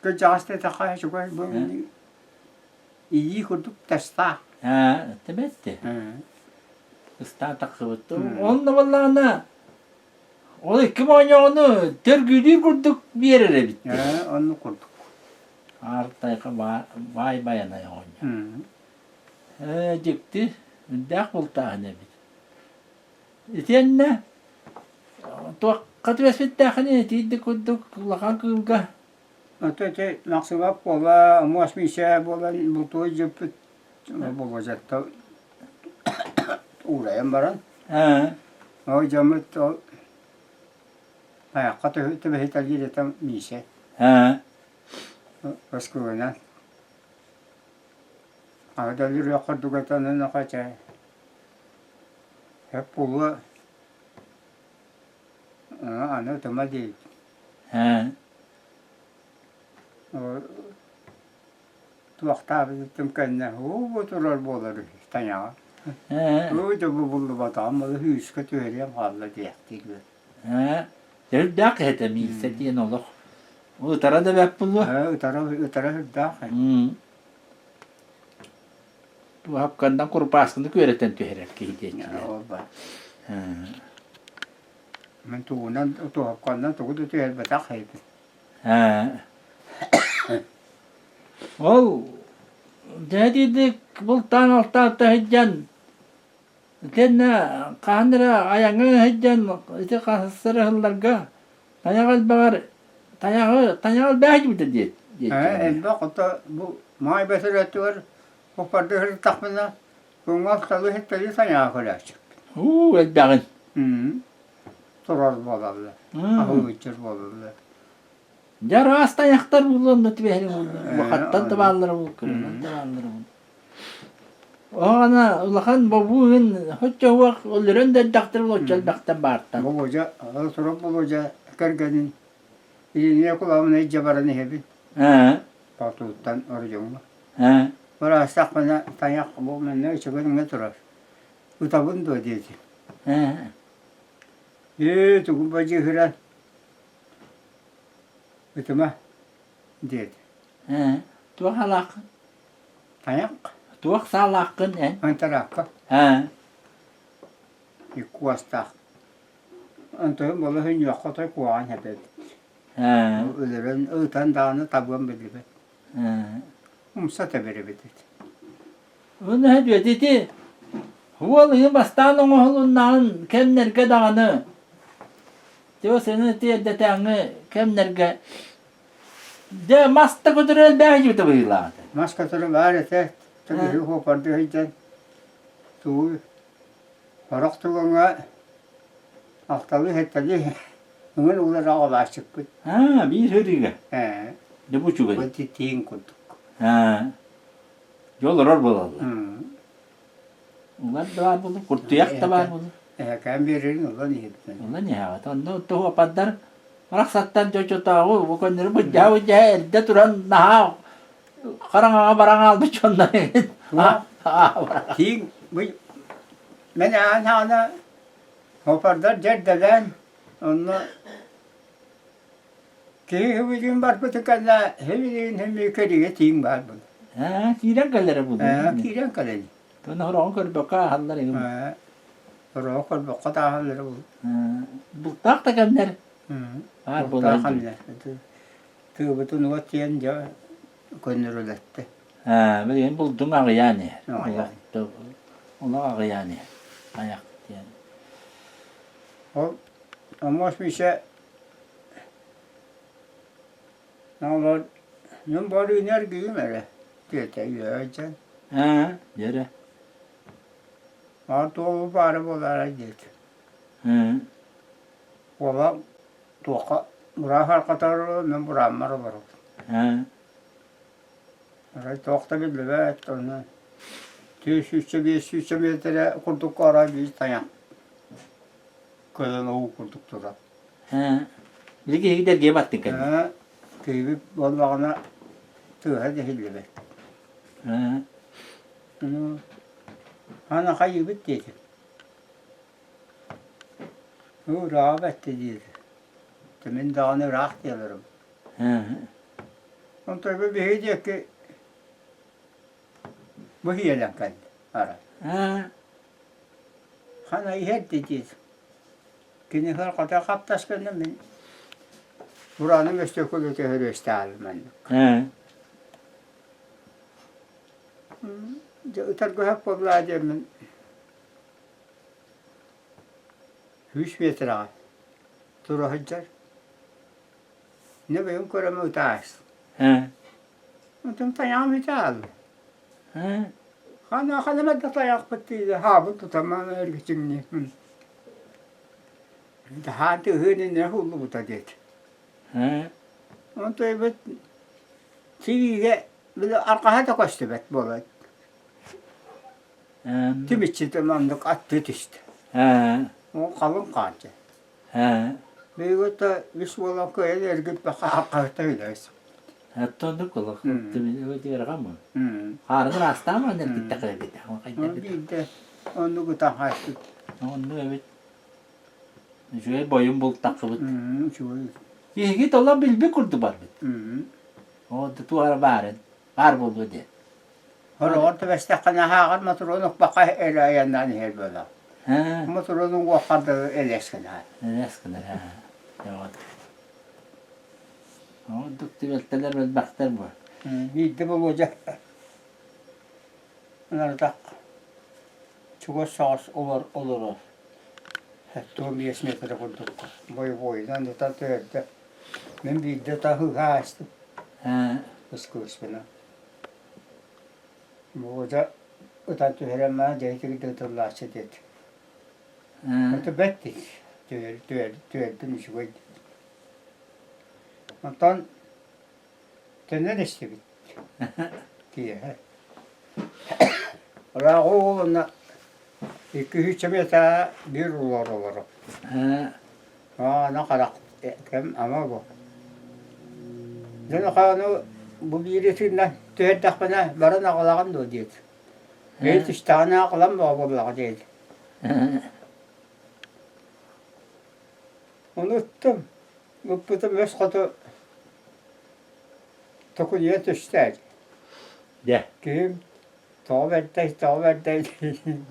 Кырдьаҕас да этэххэ үчүгэй бу. Илии курдук тастаах. Аа, этимэтти. Ыстаан тахсыбыт. Онно буоллаҕына ол икки моонньоҕону төргүүлүүр курдук биэрэр эбит. Ээ, оннук курдук. Аар тайҕа баай байанай оҕонньор. Ээ, дьикти, үрдээх бултааһын эбит. Итиэннэ туохха түбэспиттээххиний итиирдик курдук улахан кыылга Ото ити Махсыбап буола, Омуос Миисэ буолан бултуур дьүппүт Болуодьатта уурайан баран Аа, ол дьоммут ол айахха түбэһитэлиир этэ Миисэ аа, Москванан Аҕа курдук этэ чэ сөп буолуо аны ытыма диэбит аа. Туохтаабытым кэннэ уу турар буолар үһү тайаҕа. Ээ. Уу да бу буллубатаҕым ол күүскэ түһэриэм хаалла диэхтиир. Ээ. Үрдээх киһи этэ Миисэ диэн олох. Ытара да бэрт буолуо. Ээ ытара ытара үрдээх. Туһапкандан курупааскыны күөрэтэн түһэрэр киһи диэччилэр. Ол ба. Мин тугунан туһапкандан тугу да түһэрбэтэх эбит. Ээ. Ол дьэ бултаан алтаан сылдьан итиэннэ хаһан эрэ айаҥҥа сылдьан ити хаһыстар ыһылларга тайах элбэҕэр тайаҕы тайаҕы элбээх дьибитэ диэт Ээ элбэх ото бу маай бэсэлэтигэр куппарды сырыттахпына көҥөс талы ситтэри тайаҕа көрөөччүппүт. Уу элбэҕин. Турар буолаллар, аһылыччыр буолаллар. Дьэ араас тайахтар булуон да түбэһэриҥ улахаттан да бааллара бул, кырынан да бааллара бул. Оҕана улахан бобуу иһин хоччоһуох өлөрөн да элбэхтэр бул оччо элбэхтэн баартан. Болуодьа, сурук Болуодьа кэргэнин Ирина Кулавна илдьэ баран иһэбин. Аа. Хотууттан ордьоҥҥо. Аа. Быраастахпына тайах бу манна үчүгэй турар. Ытабын дуо диэтим. Аа. Ээ тугу бадьыыһыран Ытыма, диэтэ. Ээ, туох аалааххын? Тайах. Туох саалааххын эн? Антараакка. Аа. Икки уостаах. Онтон буола сүнньүөххэ отой куһаҕан эбит. Аа. Өлөрөн, ытан даҕаны табыан биллибэт. Аа. Умса тэбэр эбит ити. Уонна ити уол ыйы бастаан оҥоһулуннаҕын кэмнэргэ даҕаны Тиосыны тиэрдэтээҥҥи кэмнэргэ дьэ мас да көтөрө элбэх дьиэбитэ быһыылаах этэ. Мас көтөрө баар этэ. Төгүһү хуоппардыы сылдьан тугу сорох тугуҥа алталыы-сэттэлии ыҥыр улар аҕалааччыкпыт. Аа, биир сырыыга. Ээ. Дьэ бу үчүгэй. Бу тииҥ курдук. Аа. Дьэ олорор буолаллар. Улар да баар буолуо, куртуйах да баар буолуо. Эһэкээн биэрэрин ылан иһэбит. Ылан иһэҕит. Онно туһуопардар барахсаттан чочотооҕу бу көннөрү быдьаа-быдьаа эрдэ туран наһаа хараҥаҕа баран хаалбыт дьоннор Тииҥ бу мен аан хаана хопардар дьэрдэлээн онно Киһи үбүлүүн барбыты кэннэ һимилиин һимии кэриҥэ тииҥ баар буолар. Аа, киирэн кэлэрэ буолуо. Аа, киирэн кэлэн. Тоно хороҕун көрбөккө ааһаллар эҥин. Аа, хороҕу көрбөккө да ааһаллара буолуо. Бултаах да кэмнэр баар буолар. Бултаах кэмнэр. Тыыбытын уот тиэн дьэ көннөрүлэттэ. Аа, билигин булдуҥ аҕыйаан иһэр. Олох аҕыйаан иһэр. Айах диэн. Ол Омос Миша Оҕолор мин барыыны эргийим эрэ диэтэ үөһэ дьон. Аа, дьэрэ. Баар туолу баара буолаарай диэтэ. Аа. Уола туохха бураах арҕатар мин бурааммар олоробун. Аа. Арай туох да биллибэт, онно түөрт сүүсчэ, биэс сүүсчэ миэтэрэ курдук арай биир тайах кэлэн уу курдук турар. Ээ, били киһигит эргийэ баттын кэллэ. Ээ, киһибит буоллаҕына тыаһа да иһиллибэт. Ээ. Аны хайыыбыт диэтим. Уу ырааҕа бэттэ диэтэ. Мин даҕаны ыраах диэлэрим. Ээ. Онтон бу биһиги диэки. Бу иһиэлэн кэллэ арай. Хана иһэр диир. Киниһэр хата хаптаспынна мин Бураным өстөкүлүтэ хөрүөстэҕим маннык. Дьэ ытарга сөп буоллаа диэммин 100 метраҕа тура сылдьар. Дьэ бэйэм көрөм ытаас. Онтон тайаҕым ытаал. Хана хана да тайахпыт диир хаабыт тутаман эргичиҥниэхпин. Хаан тыһыын иннинэ уһуллубута диэт. Онтон эбит сириигэ били арҕаһа да көстүбэт буолан тимиччитэ маннык аттыы түстэ. Ол халыҥ хаанча. Биһиги да үс буолан кыайан эргиппэххэ арҕаһыта үлэс. Оттон олох ыарахан Хаарын ыраастаама эргиттэххэ эбит. Биирдэ оннук ытан хаалбыт. Оннук эбит. Үчүгэй бойун бултаххыбыт. Үчүгэй. Биһиги тола билбит курдук барбыт. Оо, туох эрэ баарын, баар буолуо диэн. Хороҕор түбэстэххинэ ааҕар мотуруон укпакка эрэ айаннаан иһэр буолар. Мотуруонун уоххар да элэс гынар. Элэс гынар, аа. Ордук түбэлтэлэр элбэхтэр бу. Биирдэ Болуодьа ынырдах чугас соҕус олорор. 75 метр курдук бойобуойунан ыта түһэрдэ. Мин биирдэ таһыыга аастым. Искусственно. Болуодьа ытан түһэрэн маа дьэ ытыллааччы диэт. Это бэрт түһэрдим үчүгэй Онтон төннөн истибит киэһэ. Ыраах уолунна икки үчүгэй биир улар олорор. Аана харах кэм ама бу. Дьон хааны бу биири тыынна түһэрдэхпинэ баран аҕалаҕын дуо диэт. Бэйи түстэҕинэ аҕалан бөҕө буоллаҕа диэт. Ону ыттым. Ыппытым өс хоту токуйа түстэ. Дьэ. Киһим тоҕо бэрдэй, тоҕо бэрдэй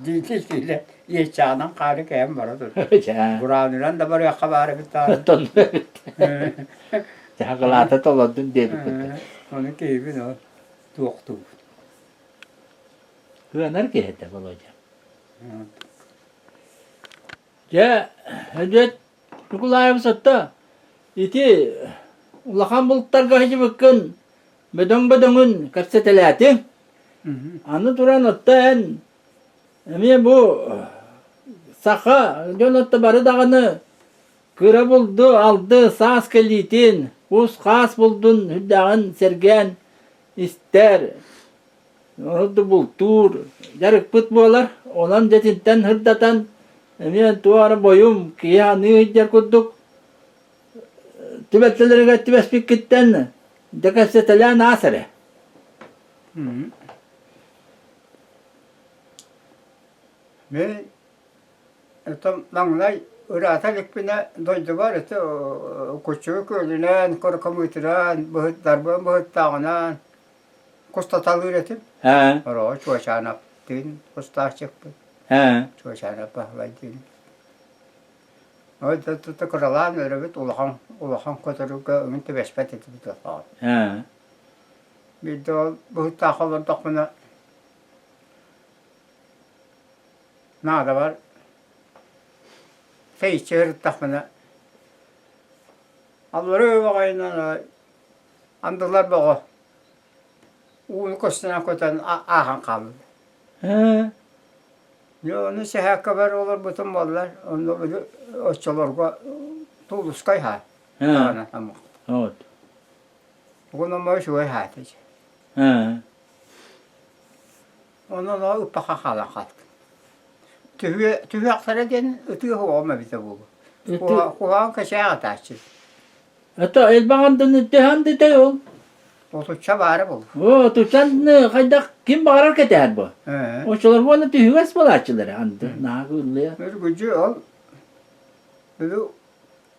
дии-дии иэччэҕинэн хаары кэйэн бара турда. Бураанынан да барыахха баар эбит даҕаны. Тонну эбит. Дьаһаҕылаата толордун диэбит Ону киһибин ол туохтуубут. Кыанар киһи этэ Володя. Дьэ, Өдүөт Ньукулаайабыс отто ити улахан бултарга сылдьыбыккын бөдөҥ-бөдөҥүн кэпсэтэлээтиҥ. Аны туран отто эн эмиэ бу саха дьон отто бары даҕаны кыра булду алды саас кэлиитин, кус-хаас булдун үрдээҕин сэргээн истэр, Ордук бултуур дьарыкпыт буолар, онон дьэтинтэн сырдатан, эмиэ туох эрэ бойум, киһи аныы сылдьар курдук түбэлтэлэригэр түбэспиккиттэн дьэ кэпсэтэлээн аас эрэ. Мин это маҥнай ыраата иликпинэ дойдубар это куччугу күөлүнэн, кыркымыытынан, быһыттарбын быһыттааҕынан Кустаталыыр этим. Ээ. Ороо Чуочаанаптыын кустааччыкпын. Ээ. Чуочаанап Баһылайдыын. Ол да кыралаан өрөбүт улахан улахан көтөрүгэ өҥүн түбэспэт этибит улахан. Ээ. Биирдэ ол быһыттаах олордохпуна наадабар тэйиччи сырыттахпына аллара баҕайынан Андылар бөҕө ууну көстөнөн көтөн ааһан хааллылар. Ээ. Дьэ ону сэһээккэбэр олорбутум буоллар, онно били оччолорго Тулускай аһа Ээ. Вот. Угун үчүгэй аһаата Ээ. Онон ол ыппаха хаалан хаалбыт. Түһүөхтэрэ диэн ытыы оҕом эбитэ буолуо. Куһаҕан кэчээх ытааччы. Это элбэх андыны төһөн дитэй ол? Отучча баара буолуо. О, отуччаны хайдах ким баҕарар кэтэһэр бу. Оччолор уонна түһүгэс буолааччылар анды наһаа кыыллыа. Үргүдьү ол били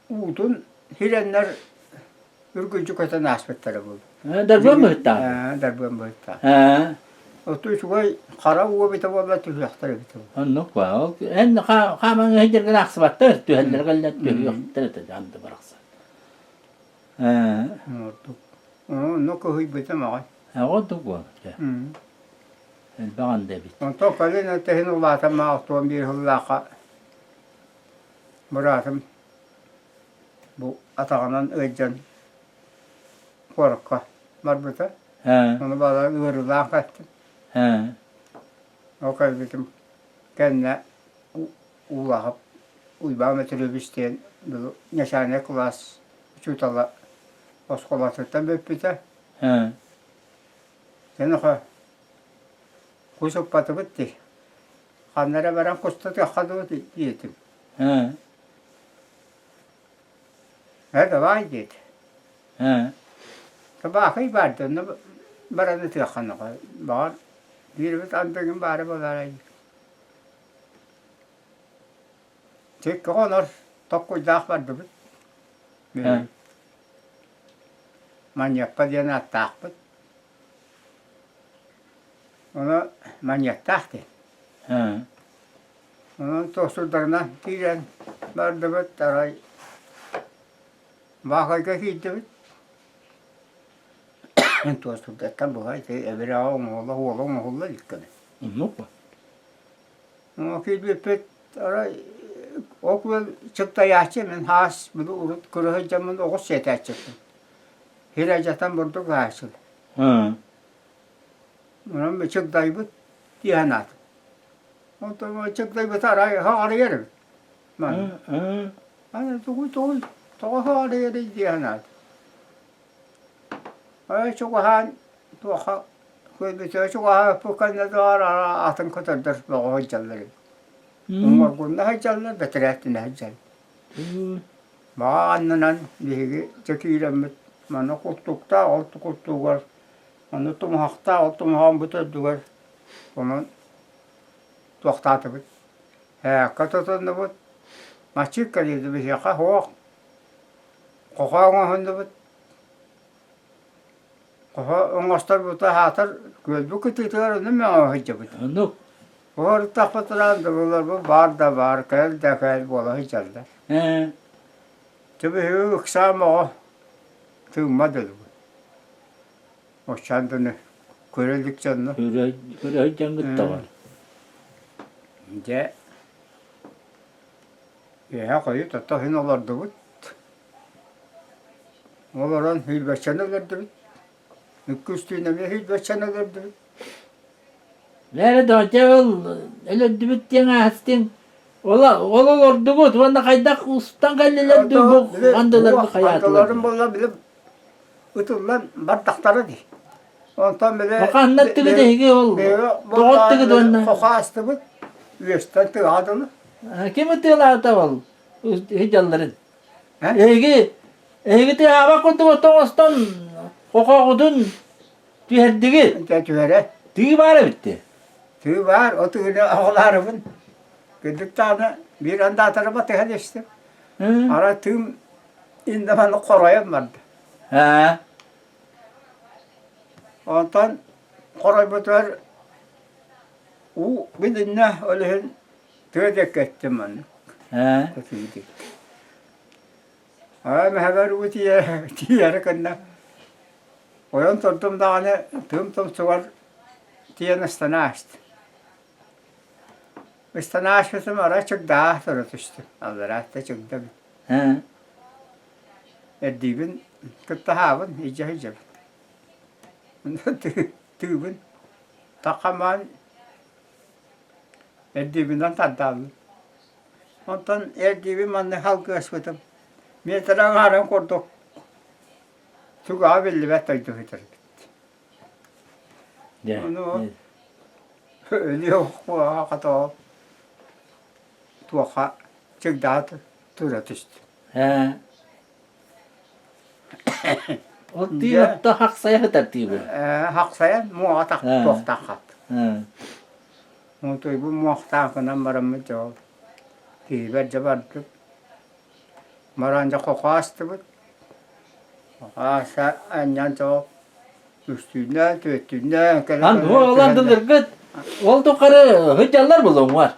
уутун хирэннэр үргүдьү көтөн ааспыттара буолуо. Дарбыан быһыттаах. Дарбыан быһыттаах. Оту үчүгэй хара уу эбитэ буолла түһүөхтэр эбитэ. Оннук ба. Ол эн хааман иһдэргин аахсыбаттар, түһэллэр кэллэр түһүөхтэр этэ анды барахсан. Ээ. Ордук. Онно кыһыйбытым аҕай. Оҕо буол. Элбэх анды эбит. Онтон кэлин этэһин улаатан 61 сыллаахха быраатым бу атаҕынан ыалдьан куоракка барбыта. Ону баҕар ыарыылаах эттим. Ол кэлбитим кэннэ Уулаахап Уйбаан Бөтүрүөбүс диэн начальнай кылаас учуутала оскуолатыттан бүппүтэ. Дьэ кус ыппатыбыт дии. Ханна эрэ баран кустатыахха дуу диэтим. Ээ давай диэтэ. Табаахый баар да онно баран ытыахха баҕар биирбит андыгын баара буолаарай. Чэккэҕэ онор токкуйдаах бардыбыт. Манньыаппа диэн ааттаахпыт. Ону манньыаттаах диэн. Онон туохсурдарынан киирэн бардыбыт, арай Баахайга киирдибит. Туохсурдартан быһа ити эбирээҕэ оҥоһулла, уола оҥоһулла илик гына. Оннук ба? Киирбиппит арай ол күөл чыптайааччы мин хаас били урут көрө сылдьаммын оҕус сиэтээччиппин. Сир алдьатан бурдук ыһааччылар. Онон чыгдайбыт дии санаатым. Онтон чыгдайбыта арай хаҕарыйар эбит. Аны тугуй тугуй тоҕо хаҕарыйарый дии санаатым. Арай чугаһаан туохха Көрбүтүгэр чугаһаабыппыт кэннэ доҕор атын көтөрдөр бөҕө сылдьаллар эбит. Уҥуоргунна сылдьаллар, бэтэрээттинэ сылдьаллар. Баҕа аннынан биһиги дьэ киирэммит манна култууктаах ол култуугар, ону тумуһахтаах ол тумуһаҕын төрдүгэр онон туохтаатыбыт. Һээккэ тутуннубут, маччык кэлиэди биһиэхэ суох, хохоо оҥоһуннубут. Хоһо оҥосторбута аһаатар күөлбүт кытыытыгар онно мөҕө сылдьабыт. Оннук. Уһуруттахпытынан дыбыларбыт баар да баар, кэл да кэл буола сылдьаллар. Ээ. Дьэ биһиги ыксаан оҕо тыыммат дылыбыт. Оччоон дыны көрө илик дьонно. Көрө көрө сылдьаҥҥыт даҕаны. Дьэ үөһэ хойут ото иһин олордубут. Олорон сүүрбэччэни өлөрдүбүт. Икки-үс түүн эмиэ сүүрбэччэни өлөрдүбүт. Бээрэ доо, ол өлөрдүбүт диэн аастыҥ. Ол ол олордугут уонна хайдах устан кэллилэр дуу бу андыларга хайаатылар. Андыларын буолла били ытыллан бардахтара дии. Онтон били Ханна аттыгыт эһиги ол тоҕо аттыгыт уонна хохаастыбыт үөстэн тыаҕа дылы. Ким ытыалаата ол сылдьалларын? Эһиги эһиги тыаһаабат курдук оттон хохоҕутун түһэрдигит. Дьэ түһэрэ. Тыы баар эбит дии. Тыы баар, от ыгыны оҕолаарыбын. Кырдьык даҕаны биир андаатары батыһан истим. Ара тыым иннэ хоройон барда. Аа. Онтон хоройбутугар уу билиннэ, ол иһин тыа диэки эттим маннык. Аа. Тыы диэки. Аа мэһэбэр уу тиийээри гынна. Ойон турдум даҕаны тыым тумсугар тиийэн ыстана ааста. Ыстана ааспытым арай чыгдаа тура түстүм. Аллараатта чыгдабын. Аа. Эрдиибин кытта аһаабын, илдьэ сылдьабын. Тыыбын таххамаан эрдиибинэн тардаабын. Онтон эрдиибин манна халгыаспытым. Миэтэрэ аҥаарын курдук Тугаҕа биллибэт дойду сытар эбит. Ону өлүө хото туохха чыгдаа тура түстүм. Ээ. Ол тыы отто хахсайа сытар тыы бу. Ээ хахсайан муоҕа тах туохтаах хат. Муутуйбун муохтаах гынан бараммыт дьэ ол киһибэр дьэ бардым. Баран дьэ хохо астыбыт. Хохо анньан дьэ ол. Үстүүннээн, түөртүүннээн кэлэ Ан ол андылыргыт ол тухары сылдьаллар булуҥҥар.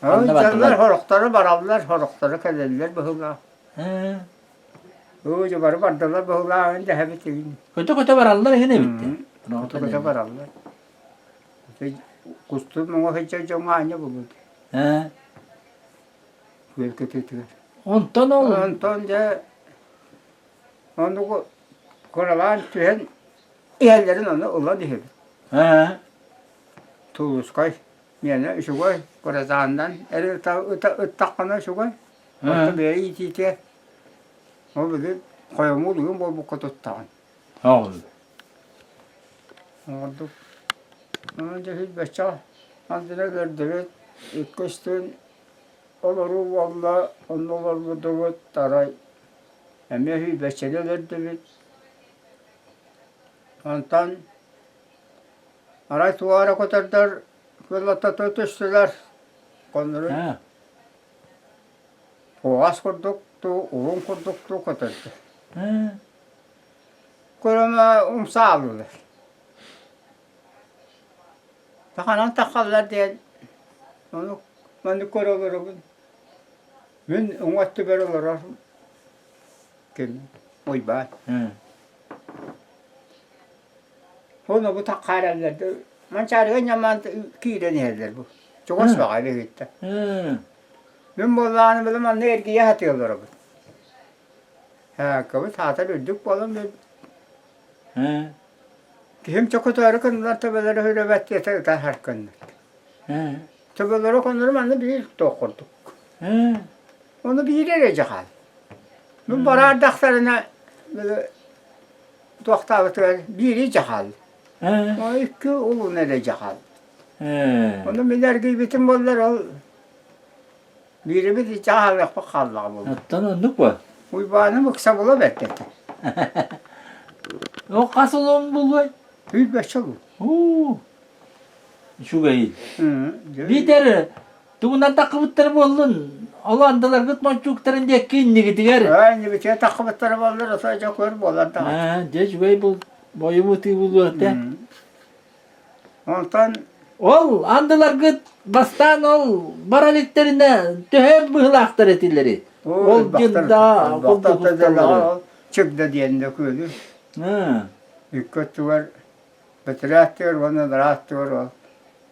Сылдьаллар, сорохторо бараллар, сорохторо кэлэллэр быһыылаах. Оо, дьэ бары бардылар быһыылааҕын дэһэбит игин. Көтө-көтө бараллар иһин эбиттэр. Көтө-көтө бараллар. Кустуу муҥа сылдьар дьоҥҥо аанньа булуут. Күөл кытыытыгар. Онтон ол Онтон дьэ оннугу кыралаан түһэн иһэллэрин ону ылан иһэбит. Тулускай миэнэ үчүгэй кырасааннан эрэ ыттаххына үчүгэй. Оттон бэйэ иитиитэ ол били хойоммут уйун буолбукка туттаҕын. Оҥордук. Онон дьэ сүүрбэччэ андына көрдүбүт, иккис күн олоруу буолла, онно олорбутубут, арай эмиэ сүүрбэччэни өлөрдүбүт. Онтон арай туора көтөрдөр кыллатата түстүлэр, коннору куоҕас курдук дуу, уһун курдук дуу көтөрдө. Көрөмө умсааллылар. Саханан таххаллар диэн ону маннык көрө олоробун. Мин уҥа өттүбэр олорор ким Уйбаан. Ону бу таххаараллар да Манчаарыга ньамаан киирэн иһэллэр бу. Чугас баҕайы биһиттэ. Мин буоллаҕына били манна эргийэ сатыы олоробун. Һээккэбит аатар үрдүк буолан биэрбит. Киһим чокотоору кыннылар төбөлөрө үрөбөт диэтэ ытаһар кыннар. Төбөлөрө коннору манна биир туох курдук. Ону биир эрэ дьахан. Мин бараардахтарына туохтаабытыгар биири дьахан. Икки улун эрэ дьахан. Ону мин эргийбитим буоллар ол Биирибит иччэ хаалыахпыт хааллаҕа буолуо. Оттон оннук буо. Уйбааным ыксабыла бэрт этэ. Ол хас улуун булуой? Сүүрбэччэ улуун. Уу. Үчүгэй. Биитэр тугунан таххыбыттар буоллун, ол андыларгыт мончууктарын диэкки иннигитигэр. Аа, иннибитигэр таххыбыттара буоллар, ото дьэ көр буолар даҕаны. Аа, дьэ үчүгэй бул бойумутуу булуо этэ. Онтон Ол андыларгыт бастаан ол бара иликтэринэ төһө быһыылаахтар этилэри? Ол дьылда курдук Чыгда диэн да күөлү. Икки өттүгэр бэтэрээттигэр уонна ырааттыгар ол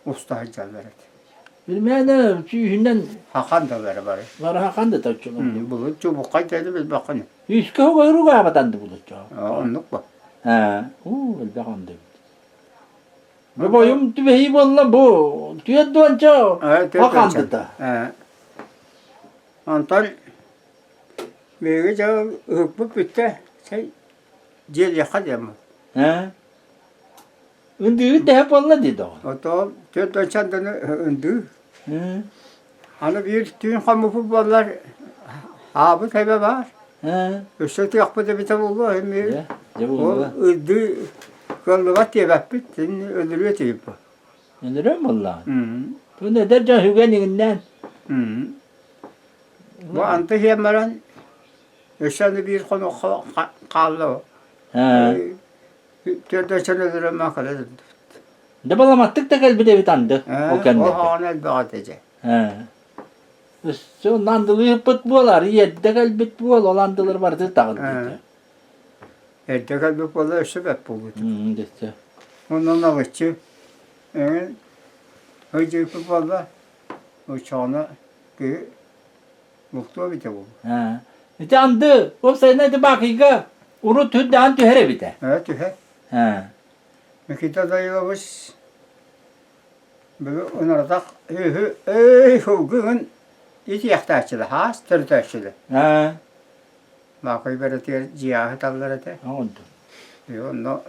уста сылдьаллар этэ. Билмээнэ сүүһүнэн Хахан далара бары. Бары хахан да точчулар. Булут чубуккай деді билбэххин. Үскэ хоругаабатанды булут. Оннук ба. Уу элбэх онду. Бу бойум түбэһии буолла бу түөрт уонча хахандыта. Онтон биһиги дьэ ыһыкпыт бүттэ чэй дьиэлиэххэ диэммит. Ындыыбыт тэһэ буолла дии доҕор. Отоо 40 андыны ындыы. Аны биир түүн хоммуппут буоллар аабыт эбэ баар. Өссө тыахпыт эбитэ буолуо эмиэ. Ол ырдыы кыаллыбат диэбэппит, син өлөрүө этибит бу. Өлөрүөн буоллаҕа. Туун эдэр дьон үгэн иҥиннээн. Бу анты иһэн баран өссө аны биир хонукка хаалла. Төрдөчөн өлөрөн маакала дурдубут. Дэ баламаттык да кэлбит эбит анды ол кэннэ. Ол хаҕана элбэх этэ дьэ. Өссө онно андылыыппыт буолар, эрдэ кэлбит буол, ол андылар барыты таҕыллыыта. Эрдэ кэлбит буолла өссө бэт буолбут. Өссө. Онон алыччы эҥин өйдүүппүт буолла, оччоҕуна киһи бултуо эбитэ буолуо. Ити анды, уопсайынан ити Баакыйга урут үрдээн түһэр эбитэ. Ээ, түһэр. Никита Данилович Бүгүн ынаратах үһү эй сылгыгын итиэхтээччилэ, хаас төрүтээччилэ. Маакай бэрэтигэр дьиэҕэ сыталлар этэ. Онно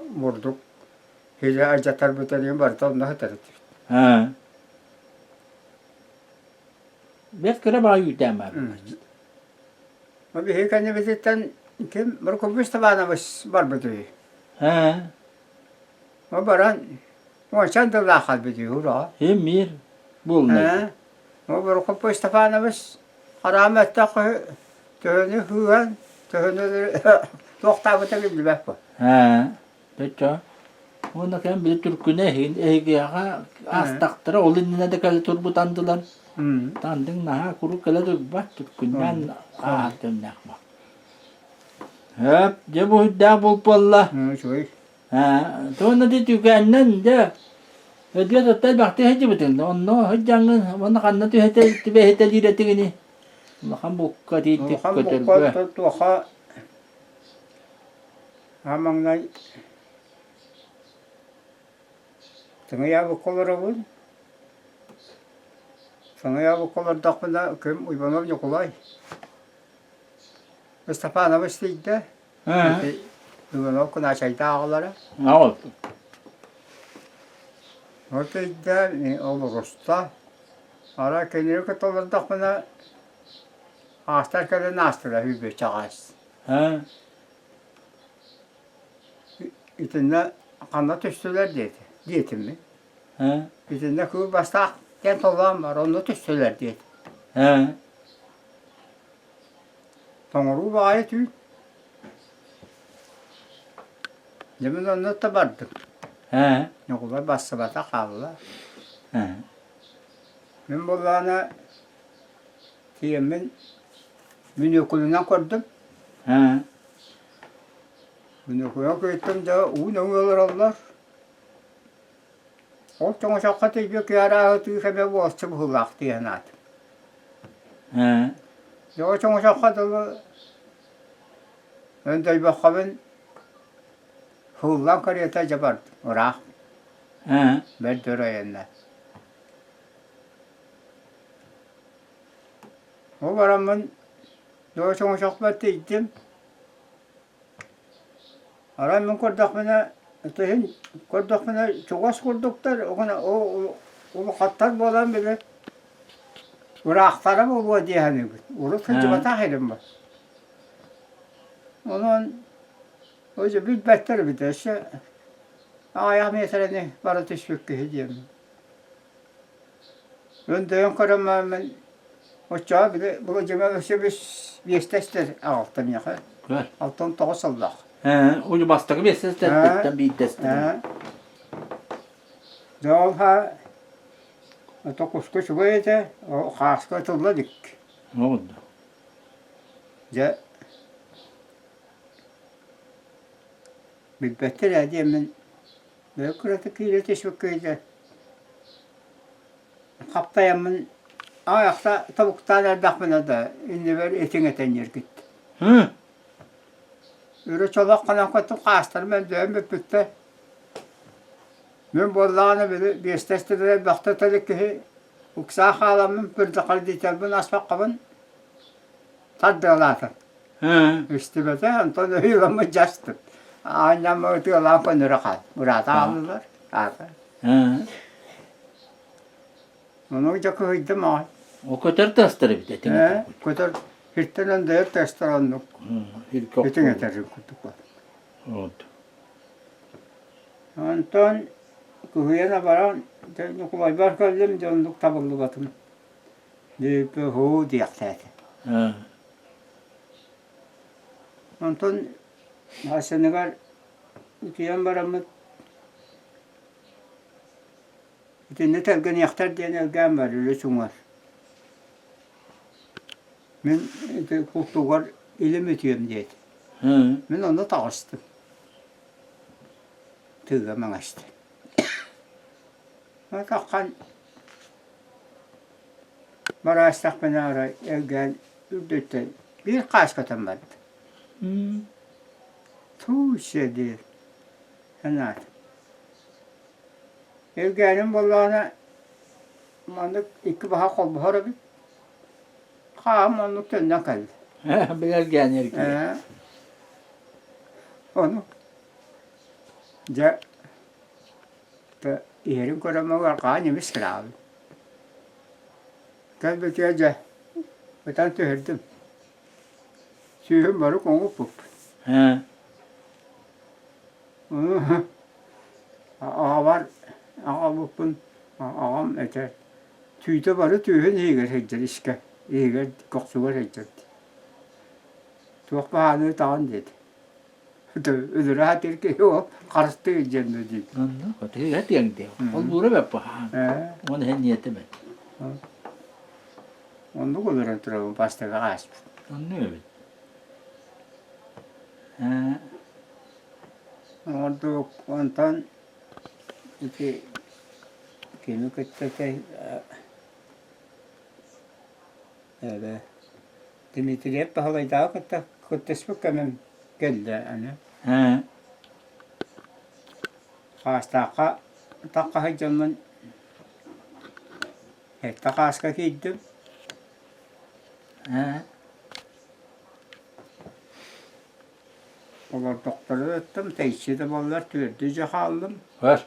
бурдук хилэ алдьатарбыт диэн барыта онно сытар этибит. Бэрт кыра баҕайы үүтээн баар. Биһиги кэннибититтэн ким Прокопий Степанович барбыт үһү. Ол баран уончан тыллаах хаалбыт үһү ураҕа. Эмиир буолла. Ол Прокопий Степанович хараам өттөх төһөнү хыыһан, төһөнү Туохтаабыта биллибэт бу. Ээ, Өччө. Уонна кэм били түркүнэ эһигин эһигиэхэ аастахтара ол иннинэ да кэлэ турбут андылар. Тандыҥ наһаа куруук кэлэ турбат түркүннээн ааһар кэмнээх бу. Хөп, дьэ бу үрдээх булт буолла. Үчүгэй. Ээ, туонна ди түүкээннэн дьэ өдүө тотта элбэхтик сылдьыбытыҥ онно сылдьаҥҥын уонна ханна түһэтэ түбэһитэлиир этигини улахан булка тиийдик Улахан көтөргө булка туоха Аан маҥнай Тыҥыйаабыкка олоробун. Тыҥыйаабыкка олордохпуна ким Уйбанов Ньукулай Ыстапаанабыс тиийдэ. Ити Иванов Кынаачайдаах аҕалара. Ол тиийдэ, олоруста. Арай кинини кытта олордохпуна аастар кэлэн аастылар сүүрбэччэ аҕаас. Итиннэ ханна түстүлэр диэтэ диэтим мин. Итиннэ кыыл бастаах диэн толоон бар, онно түстүлэр диэтим. Тоҥоруу баҕайы түүн. Дьэ мин онно да бардым. Ньукулай бассыбата хаалла. Мин буоллаҕына тиийэммин Мүнүөкүлүнэн көрдүм. Мүнүөкүлүнэн көрдүм да уу нөҥүө олороллор. Ол тоҥосоххо тиийбит киһи арааһы тыы кэмэ буолсу быһыылаах дии санаатым. Дьэ ол тоҥосоххо дылы өндөйбөххөбүн сууллан кэриэтэ дьэ бардым ыраах. Бэрт өр айанна. Ол бараммын доо чоҥочохпор тиийдим. Арай мин көрдөхпүнэ, тыһын көрдөхпүнэ чугас курдуктар, улахаттар буолан били ыраахтара буолуо дии саныыбын. Урут сылдьыбатах этим бу. Онон уже билбэттэр эбит өссө аҕыйах миэтэрэни бара түспүт киһи диэммин. Өндөйөн көрөн бараммын оччоҕо били Владимир Васильевич биэстэстэр аҕалта миэхэ. 69 сыллаах. Ээ, уйу бастакы биэстэстэртэн биирдэстэрэ. Дьэ ол ха ото куска үчүгэй этэ, хааска ытылла илик. Оҕунна. Дьэ билбэттэр ээ диэммин Бэйэ кыратык киирэ түспүккэ хаптайаммын аҕыйахта тобуктаан эрдэхпинэ да иннибэр этиҥ этэн ньиргиттим. Өрө чолох гынан көттүм хаастарым өлдөйөн бүппүттэр. Мин буоллаҕына били биэстэстибэр элбэхтэ тэлик киһи ыксаа хааламмын пырдахардитарбын аспаккабын тардыалаатым. Истибэтэ, онтон өһүөммүт дьастым. Аанньаммы ытыалаан көннөрө хаал. Быраата ааллылар, аата. Ону дьэ кыһыйдым аҕай. О көтөр тыастар эбит этиҥ Ээ, көтөр сиртэн өндөйөр тыастар оннук. Этиҥ этэр курдук. Вот. Онтон кыһыйан абаран дьэ Ньукулайбар кэллим дьэ оннук табыллыбатым. Диэппэ һуу диэхтээтэ. Онтон Хасаныгар утуйан бараммыт итиннэ тэлгэниэхтэр диэн элгээн бар өрүс уҥар. Мин ити култуугар илим үтүөм диэтим. Мин онно таҕыстым. Тыыга маҥастым. Таххан Бараастахпына арай элгээн үрдүттэн биир хаас көтөн барда. Туу-сэ диир санаатым. Элгээним буоллаҕына маннык икки баһа холбоһор эбит. Хааһым оннук төннөн кэллэ. Били элгээн эргийэр. Ону дьэ иһэрин көрөн хаан эмис кыраабыт. Кэлбитигэр дьэ ытан түһэрдим. Сүүһүм бары оҥоппуппут. Аҕабар аҕалбыппын аҕам этэр түүтэ бары түөһүн иһигэр сылдьар искэ иһигэр көхсүгэр сылдьар дии. Туох баһааны ытаҕын диэтэ. Өлөрө сатыыр киһи ол харыстыы дьэн дии. Онно хотуга тиэҥ диэ. Ол буура бэппэ. Оны һэн ниэтэ бэт. Оннук өлөрөн турабын бастакы ааспыт. Оннук эбит. Ээ. Ордук онтон ити кими кытта Эбэ Дмитриев Баһылайдааҕы кытта кыттыспыт кэмим кэллэ аны. Ээ. Хаастаахха тахха сылдьаммын сэттэ хааска киирдим. Ээ. Олордохтору ыттым, тэйиччи да буоллар түөрдүү дьэ хааллым. Бар.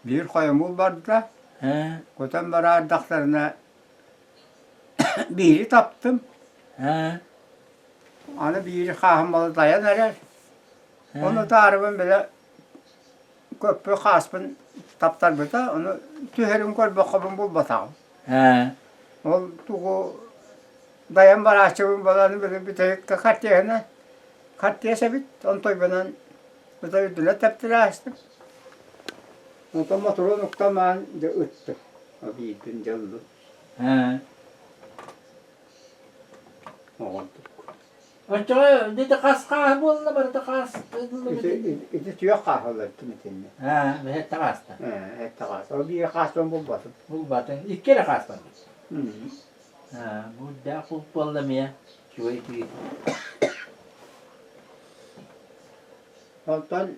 Биир хойомул барда, Ээ. кутан бараардахтарына Биири таптым, Ээ. аны биири хааһым балытайан эрэр. Ону Ээ. таарыбын бile көппү хааспын таптарбыта, ону түһэрин көрбөххөбүн булбатаҕым. Ээ. Ол тугу дайан барааччыбын баланы били бүтэһиккэ хартыаһына хартыас эбит, онтойбунан ыта үрдүнэн тэптэрэ аастым. Онтон мотуруон уктамаан дьэ ыттым. Биирбин дьэ ыллым. Ээ. Оҕордук. Оччоҕо ити хас хааһы буолла барыта хаас Ити ити түөх хааһылар итиннэ. Аа, сэттэ хааста. Ээ, сэттэ хаас. Ол биир хаастан булбатым. Булбатыҥ. Икки эрэ хаас барбыт. Аа, буурдаах булт буолла эмиэ. Үчүгэй киһи. Онтон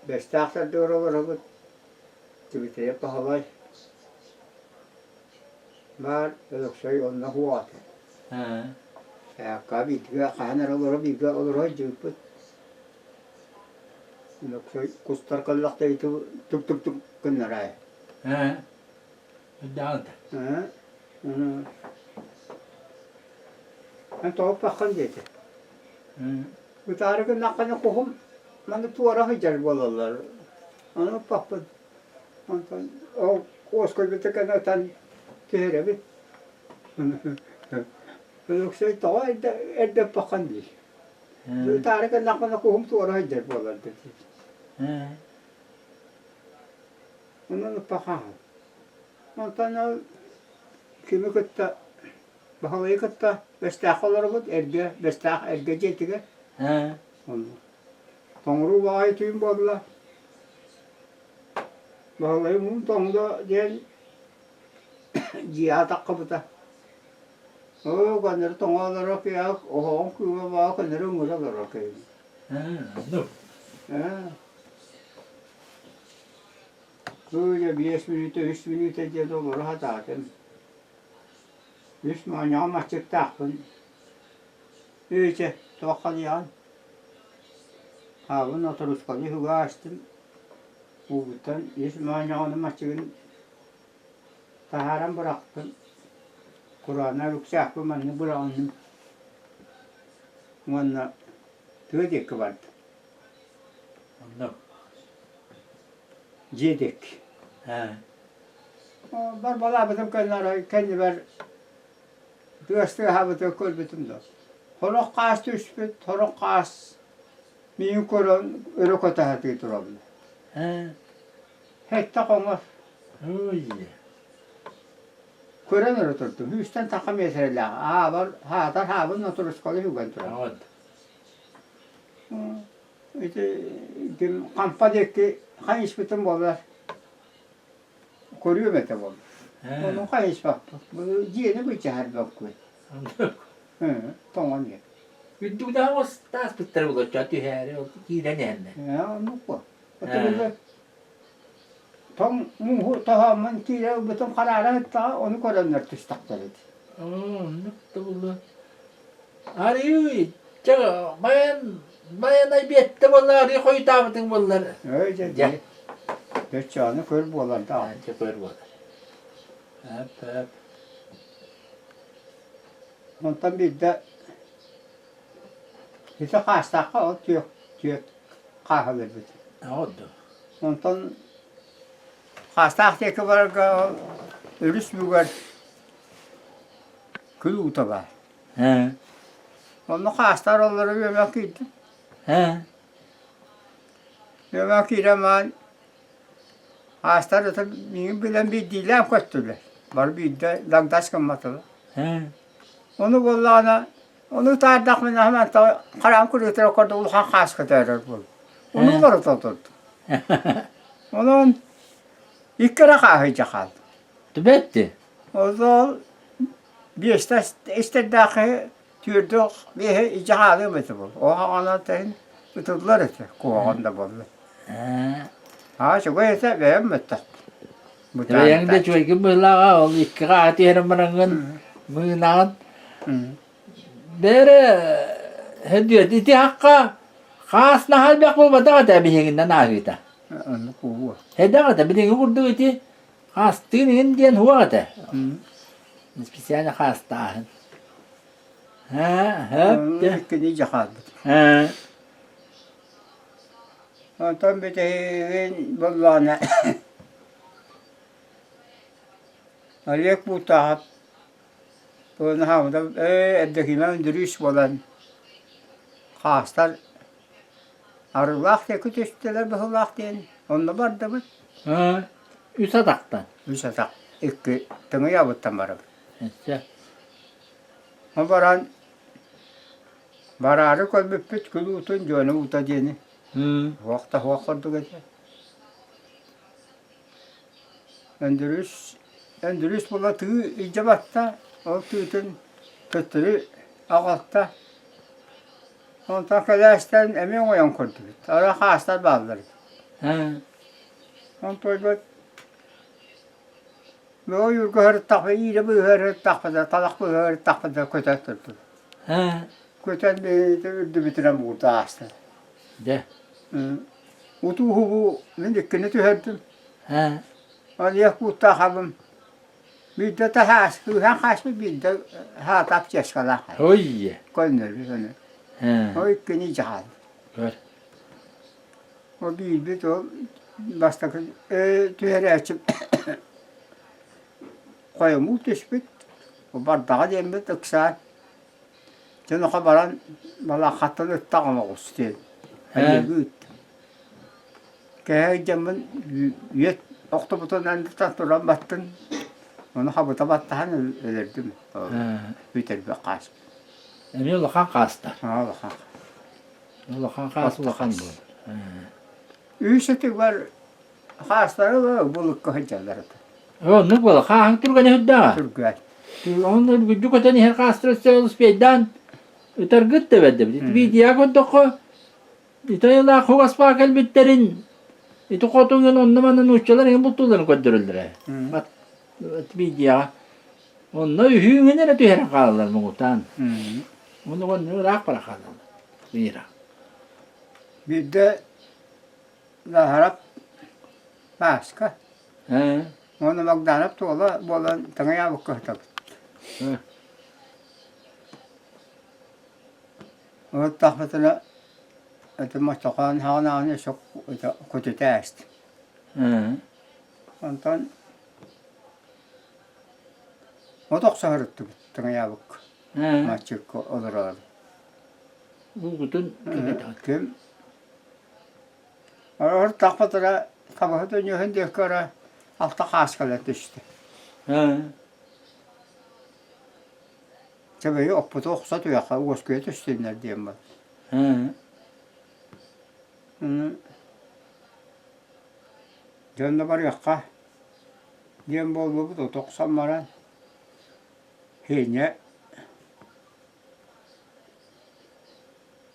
Бэстээх сэрдигэр олоробут. Дмитрий Баһылай баар Өлөксөй онно суох этэ. Ээкка бииргэ хаһан эрэ олоро бииргэ олоро сылдьыбыппыт. Өлөксөй кустар кэллэхтэрэ тук-тук-тук гыннараа. Ээ. Үрдээҕин этэ. Ээ. Эн тоҕо ыппаххын диэтэ. Ытаары гыннаххына куһум маны туора сылдьар буолаллар. Ону ыппаппын. Онтон ол уоскуйбута кэнэ ытан түһэрэбит. Өлөксөй тоҕо эрдэ эрдэ ыппаххын диир. Ытаары гыннахпына куһум туора сылдьар буолар диир. Онон ыппахаһын. Онтон ол кими кытта Баһылайы кытта Бэстээххэ олоробут, эргэ Бэстээх эргэ дьиэтигэр. Онно Тоҥоруу баҕайы түүн буолла. Баһылайым уун тоҥдо диэн дьиэҕэ таххыбыта. Оо, көннөрү тоҥо олорор киһи оһоҕун кыыма баҕа көннөрү ыҥыра олорор киһи. Ээ. Ыы, биэс мүнүүтэ, үс мүнүүтэ диэн олоро сатаатым. Үс моонньоҕон аччыктаахпын. Ыы чэ, туоххалыйаҕын? Хаабын оторускалыы уга астым. Уубуттан үс моонньоҕонум аччыгын таһааран бырахтым. Кураанах рюкзакпын маннык быраҕынным уонна тыа диэки бардым. Оннук. Дьиэ диэки. Ээ. Барбалаабытым кэннэ арай кэннибэр тыас тыаһаабыты көрбүтүм да сорох хаас түспүт, сорох хаас миигин көрөн өрө көтө сатыы тураллар. Ээ. Сэттэ хоҥор. Ой. Көрөн өрө турдум. Үстэн тахха миэтэрэлээх. Аабар, хаатар хаабын нотурускалы үгэн турар. Вот. Ити ким хампа диэки хайыспытым буолар. Көрүөм этэ буолла. Ону хайыспаппын. Дьиэни быччаһарбаппын. Тоҥон иһэр. Үрдүгүнэҕэ тааспыттара булачча түһээри ол киирэн иһэннэ. Ээ, оннук буо. Тоҥ мууһу тоһооммун киирэ ылбытым хараара ыттаҕа, ону көрөннөр түстэхтэрэ ити. Оннук да буолла. Арыый, чэ, байан, байанай биэттэ буолла, арыый хойутаабытыҥ буоллар. Ой, дьэ, Дьэ. Дьэ, көр буолар да. Дьэ, көр буолар. Эп, эп. Онтон биирдэ ити хаастаахха ол түөх түөрт хааһы биэрбит. Оҕо Онтон хаастаах диэки барарга ол өрүс бүгэр күл уута баар. Ээ. Онно хаастар олору үөмэх киирдим. Ээ. Үөмэн киирэн баран хаастар ытым миигин билэн биирдиилээн көттүлэр. Бары биирдэ дагдас гымматылар. Ээ. Ону буоллаҕына, ону таардахпына мантан хараҕым кырыытыра курдук улахан хаас көтөөрөр буолла. Ону уларыта турдум. Онон икки эрэ хааһыйдьа хаалла. Түбэтти. Ол биэстэ истэрдээх киһи түөрдү биэһи илдьэ хаалыам этэ буолла. Ол хаҕана тэһин ытыллар этэ, куһаҕан да буолла. Аа, үчүгэй этэ, бэйэм мөттөх. Бэйэҥ да үчүгэйгин быһыылааҕа, ол икки хааһы түһэрэн бараҥҥын мыынаҕын. Бээрэ, һөдүөт, ити хахха хаас наһаа элбэх буолбатах этэ биһигиннэн ааһыыта. Оннук буолуо. Элбэх этэ, билиҥҥи курдук ити хаастыын иһин диэн суох этэ. Специально хаастааһын. Иккини дьэ хаалбыт. Онтон бүтэһигин буоллаҕына Олег Бутаев ээ Евдокимов Өндөрүүс буолан хаастар Арыылаах диэки түстүлэр быһыылаах диэн онно бардыбыт. Үс атахтан. Үс атах икки Тыҥыйабыттан барабыт. Өссө. Ол баран Бараары көрбүппүт күл уутун дьуона уута диэни. Уох да уох курдук этэ. Өндөрүүс Өндөрүүс буола тыы илдьэ батта, ол тыытын төттөрү аҕалта. Онтон кэлээстэн эмиэ оҥойон көрдүбүт. Ара хаастар бааллар эбит. Онтойбут Бөҕө ойуурга сырыттахпына, иирэ быыһа сырыттахпына, талах быыһа сырыттахпына көтөн турдум. Көтөн биһиги үрдүбүтүнэн буурда ааста. Дьэ. Утууһубу мин иккини түһэрдим. Алиах кууттаах абым. Биирдэ таһаас, кыыһан хааспыт биирдэ хаатап ческалаах. Ой. Көннөрү көнө. Ой иккини дьаһал. Көр. Ол биирбит ол бастакы түһэрээччим хойомуу түспүт, бардаҕа диэммит ыксаан, дьоноха баран балааххаттан ыттаҕым оҕус диэн эйиэги ыыттым. Кэһэ дьоммун үөт охтубутунан туран баттын, ону хабыта баттаһан өлөрдүм, бүтэрбэх хааспын. Эмиэ улахан хаастар. Улахан. Улахан хаас улахан буолар. Үс этигэр хаастары булукка сылдьаллар этэ. Оннук буола. Хааһыҥ түргэнэ сүрдээҕэ. Түргэн. Онно үргүддү көтөн иһэр хаастары өссө успейдаан ытаргыт да бэрдэ. Видео көрдөххө ити айылаах хугаспаа кэлбиттэрин ити хотуҥун онно-манна нууччалар иһин бултуулларын көрдөрөллөрө. Видеоҕа. Онно үһүүҥүн эрэ түһэрэн хаалаллар муҥутаан. Ону онно ыраах бара хаалаллар. Мира. Биирдэ Лаһарап Бааска уонна Богданов Туола буолан Таҥайаабыкка сытабыт. Оттахпытына это мостохоон хаҕын өссө көтүтэ ааста. Онтон от охсоһоруттубут Таҥайаабыкка Маччыкка олорор. Уугутун Ким Ортахпытына табаһыт өньүөһүн диэки көрө алта хаас кэлэ түстэ. Чэбэйи оппуту охсо түһүөххэ уоскуйа түстүннэр диэн бар. Дьонно барыахха диэн буоллубут от охсон баран Феня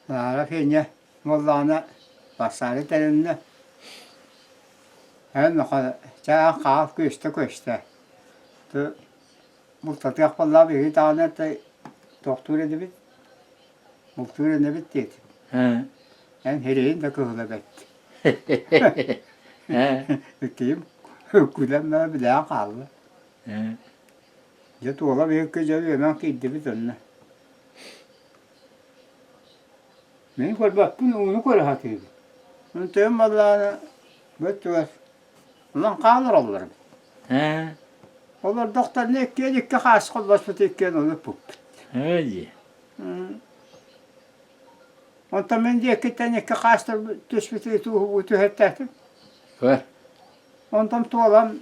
Лара Феня буоллаҕына бассаары тэриннэ. Эн чаан хаал күөстэ-күөстэ. Бултатыах буоллаҕа биһиги даҕаны туохтуур этибит, бултуур инибит диэтим. Эн сирэйин да кыһыла бэрт. Иккиһим күлэн баран билэҕин хаалла. Дьэ туола биһикки дьэ үөмэн киирдибит онно. Мин көрбөппүн, ууну көрө сатыыбын. Онтон баллаана бөттүгэр онон хаалар оллорум. Ээ. Олордохторуна иккиэн икки хаас холбоспут иккиэн ону ыппыппыт. Ээ дии. Онтон мин диэкиттэн икки хаастар түспүтү түһэртээтим. Көр. Онтон туолан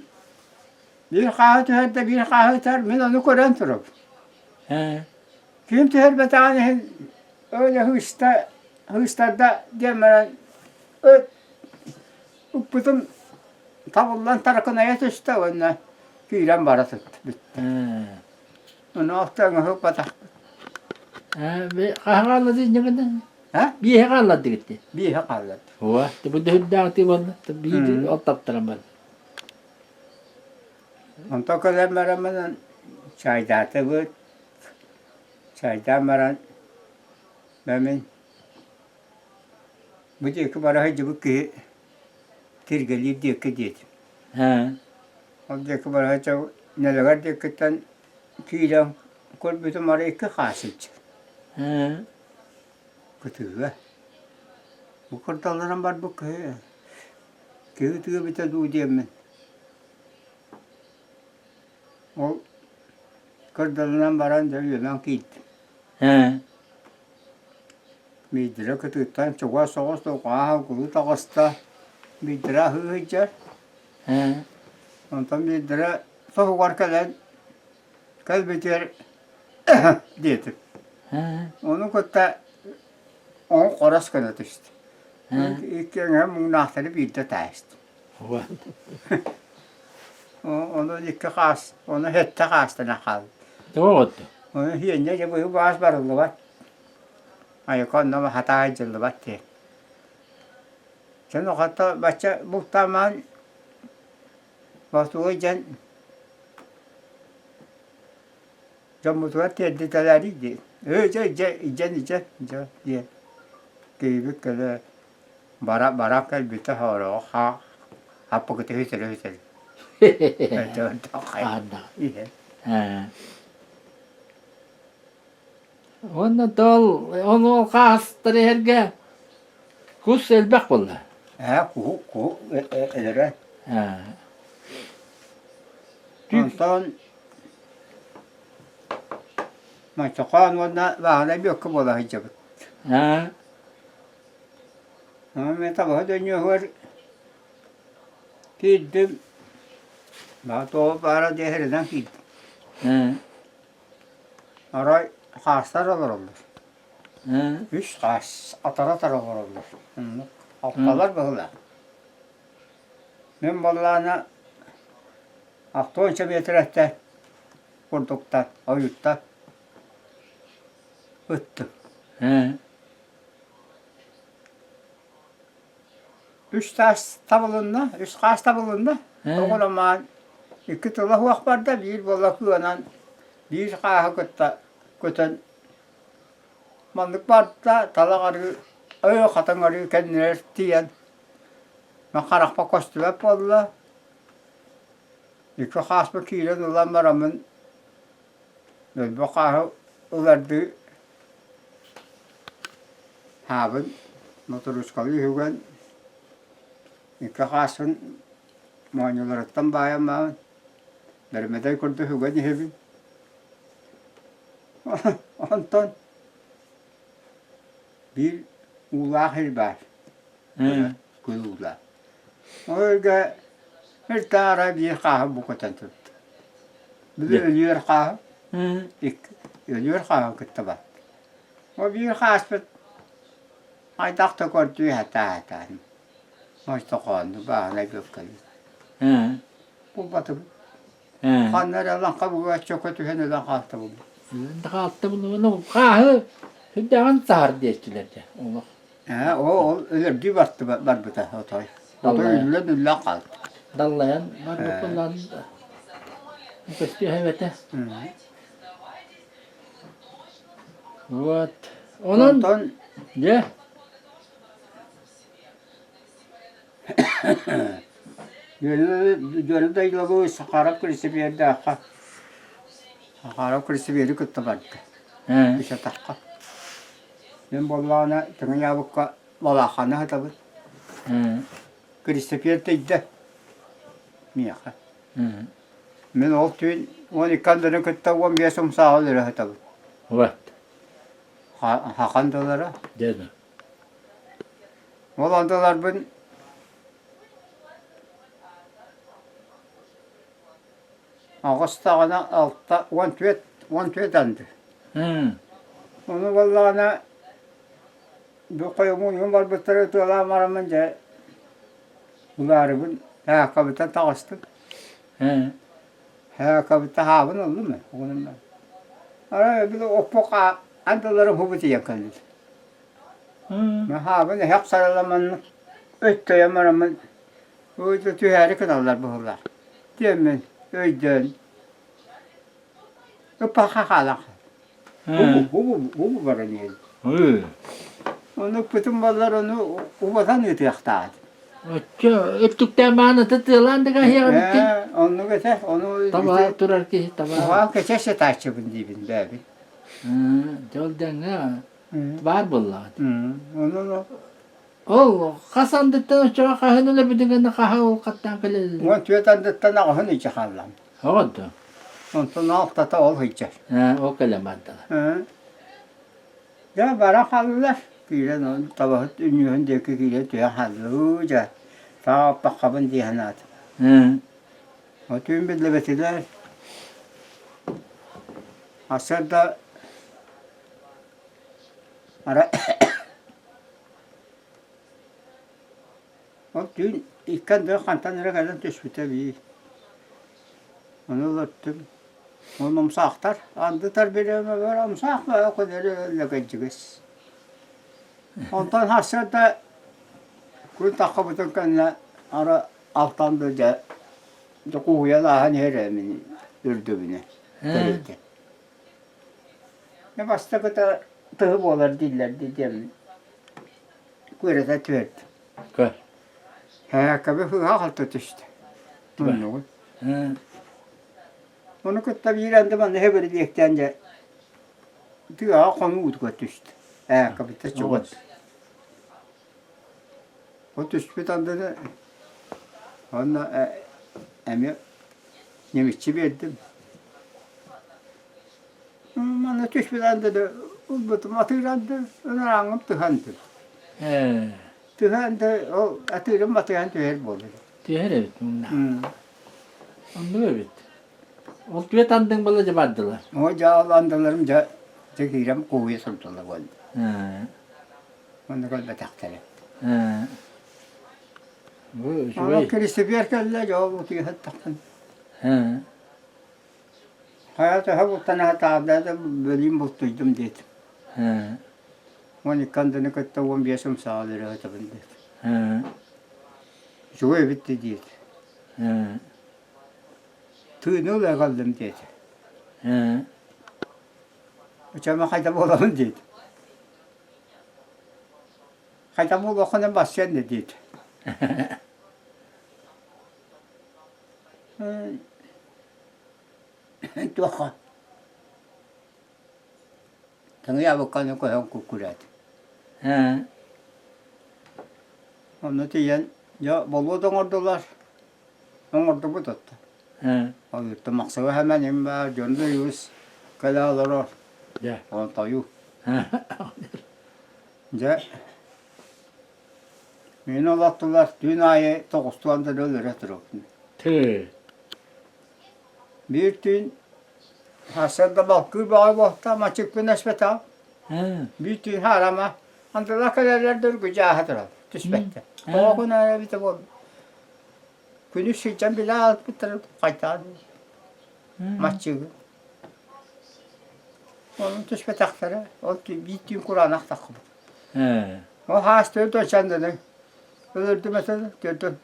биир хааһы түһэрдэ, биир хааһы ытар, мин ону көрөн турабын. Ким түһэрбэтэҕин иһин өлө ыста, ыыстарда диэн баран ыт укпутум табыллан таракынайа түстэ уонна киирэн бара сытта бүттэ. Ону оттоҥоһуппатахпыт. Хаһан хааллады инньэ А? Биэһэ хааллардыгыт дии. Биэһэ хаалларды. Ооба, бу дөһүрдээҕитии буолла. Биир ол таптаран бар. Онтон кэлэн бараммынан чайдаатыбыт. Чайдаан баран мин бу диэки бара сылдьыбыт киһи тиргэлиир диэки диэтим. Ол диэки бара сылдьан нэлэгэр диэкиттэн киирэн көрбүтүм арай икки хаас сылдьар. Кытыыга. Бу кырдалларан барбыт киһи киһи ытыа эбитэ дуу диэммин. Ол кырдалынан баран дьэ үөмэн киирдим. Биирдэрэ кытыыттан чугас соҕус хааһы таҕыста, биирдэрэ аһыы сылдьар. Онтон биирдэрэ соһугар кэлэн кэлбитигэр диэтим. Ону кытта оҥ хорос гына түстэ. Икки эҥэһэ муҥнаахтары биирдэ таайыстым. Ону икки хаас, ону сэттэ хаастана хаалла. Тоҕо оҕотто? Ону сиэнньэ дьэ быһыы баас барыллыбат. Айыка онно хатаа дьыллыбат диэн. Дьон хата бачча бултаамаан ботуой дьэн дьоммутугар тиэрдитэлээрий диэн. Ээ дьэ дьэ идьэн идьэн дьэ диэн киһибит кэлэ бара бара кэлбитэ хоороҕо хаа хаппыкыты үтэрэ үтэрэ. Иһэн. Уонна ол ону хаастар иһэргэ кус элбэх буолла. Ээ куһу куһу өлөрө. Онтон Мочохоон уонна Бааһынай Бүөккэ буола сылдьабыт. Мин табаһы дөнньүөһүгэр киирдим. Баа туох баара диэһэринэн киирдим. Арай хаастар олороллор. Үс хаас атара-атара олороллор. Оннук алталар быһыылаах. Мин буоллаҕына 60 миэтэрэттэн курдуктан ойууттан ыттым. Үс таас табылынна, үс хаас табылынна. Оҕоломаан икки тыла суох барда, биир буола кыанан, биир хааһы кытта көтөн маннык барда, талах арыы, өй хатыҥ арыы кэннигэр тиийэн мин харахпа көстүбэт буолла. Икки хааспын киирэн ылан бараммын өлбөх хааһы ылардыы Хаабын мотуруускалыы үһүгэн икки хааспын моонньуларыттан баайан баран бэрмэдэй курдук үгэн иһэбин. Онтон биир уулаах сир баар, күл уулаах. Ол эргэ ыртаара биир хааһы бу көтөн турда. Били өлүөр хааһы, икки өлүөр хааһы кытта бар. Ол биир хааспыт хайдах да көрдүү сатаатаан, мостохоонну бааһынай бөккөлү. Булбатыбыт. Ханна эрэ лаҥха буга чөкө түһэн өлөн хаалта булбут. Хаалта булбут. Хааһы сүрдээҕин саһар диэччилэр дьэ олох. Ээ, ол өлөрдүү барты барбыта отой. Отой үллэн үллэн хаалта. Даллайан барбыппын көстүө эбэтэ. Вот. Онон Онтон дьэ Дьүөрэ дойдулабы Сахаров Крисибиэрдээххэ Сахаров Крисибиэри кытта барда. Исатахха. Мин буоллаҕына Тыҥыйаабыкка балаахханы сытабын. Кристопер тэйдэ миэхэ. Мин ол түүн 12 андыны кытта 15 умсааҕы өлөрө сытабын. Вот. Хахан доллара. Дьэ. Ол андыларбын аҕыстаҕына 64 14 анды. Ону буоллаҕына бу хойомуйум барбыттара ытыалаан бараммын дьэ улаарыбын һаакабыттан таҕыстым. Һаакабытта хаабын ыллым ээ оҕонум Арай били оппо андыларым хубутуйан кэллилэр. Хаабын эһэх сараламаннык өттөйөн бараммын түһээри гыналлар быһыылаах. Диэммин өйдөөн ыппакка хаалан хааллым. Бу баран иһэн. Ону ыппытым буоллар ону убатан ыытыахтаах этим. Оччо өттүктээн баан аты тыалаан да каһыаҕа бүттүн. Оннук этэ, ону Таба турар киһи таба. Уһаан кэчэ сытааччыбын диибин бээбин. Дьол дэҥҥэ баар буоллаҕа. Ону Ол хас андыттан оччоҕо хаһын өлөрбүтүн гына хаһа ол хаттаан кэлэллэр. 14 андыттан аҕыһын ыйдьа хааллам. Оҕо да. Онтон алтата ол ыйдьар. Ол кэлэн бардылар. Дьэ бара хааллылар. Киирэн ол табаһыт үнньүөһүн диэки киирэн түһэн хааллыы дьэ. Тааппаххабын дии санаатым. Ол түүн биллибэтилэр. Сарсыарда Арай ол түүн икки андыга хантан эрэ кэлэн түспүтэ эбии. Ону олортум. Уонна умсаахтар андытар бириэмэбэр умсаах бөҕө көнөрү лэгэлдьигэс. Онтон сарсыарда күн таххыбытын кэннэ ара алтан да дьэ дьэ кууһуйан ааһан иһэр ээ мин үрдүбүнэ тэрилтэ. Дьэ бастакыта тыһы буолар дииллэр дии диэн күөрэтэ түһэрдим. Көр. Һээкэби сыыһа халта түстэ. Муннугун. Ону кытта биир анды манна хэбэрилиэхтээн дьэ тыаҕа хонуу уутугар түстэ. Ээкэбитэ чугас. Ол түспүт андыны уонна эмиэ ньимиччи биэрдим. Манна түспүт андыны ылбытым атыыр анды ынырааҥҥым тыһан Тыһан да ол атыырым батыһан түһэр буолар. Түһэр эбит мунна. Оннук эбит. Ол түөт андыҥ буола дьэ бардылар. О дьэ ол андыларым дьэ дьэ киирэн кууһуйа сылдьаллар буолла. Онно көрбөтөхтөрө. Бу үчүгэй. Киристипиэр кэллэ, дьэ ол утуйа сыттахпын. Хайа төһө бултана сатаабыта да бөлүүн бултуйдум диэтим. 12 андыны кытта 15 умсаҕа өлөрө сытабын диэтим. Үчүгэй эбит дии диэтэ. Тыыны ыла кэллим диэтэ. Оччоҕо хайда буолабын диэтэ. Хайда буолуоххунан барсыан да диэтэ. Туохха Таҥыйаабыкканы көһөн куккурээтим. Онно тиийэн дьэ болуот оҥордулар. Оҥордубут оттон. Ол Махсыга хэмэним баар, дьон да үгүс кэлэ олорор. Дьэ. Онтойуу. Дьэ Мин олохтулар түүн аайы тоҕустуон да өлөрө турабын. Тыы. Биир түүн сарсыарда балкыы бөҕө буолта, мачыкпын эспэтэҕим. Биир түүн хаарама, андыла кэлэллэр да үргүдьэ ааһа турар, түспэттэр. Тоҕо күн аайы эбитэ буолла. Күнүс сылдьан билэ аалбыттара хайдах маччыгы. Онон түспэтэхтэрэ, ол биир түүн кураанах таххыбыт. Ол хаас төрт оччанданы өлөрдүм этэ, төрдөн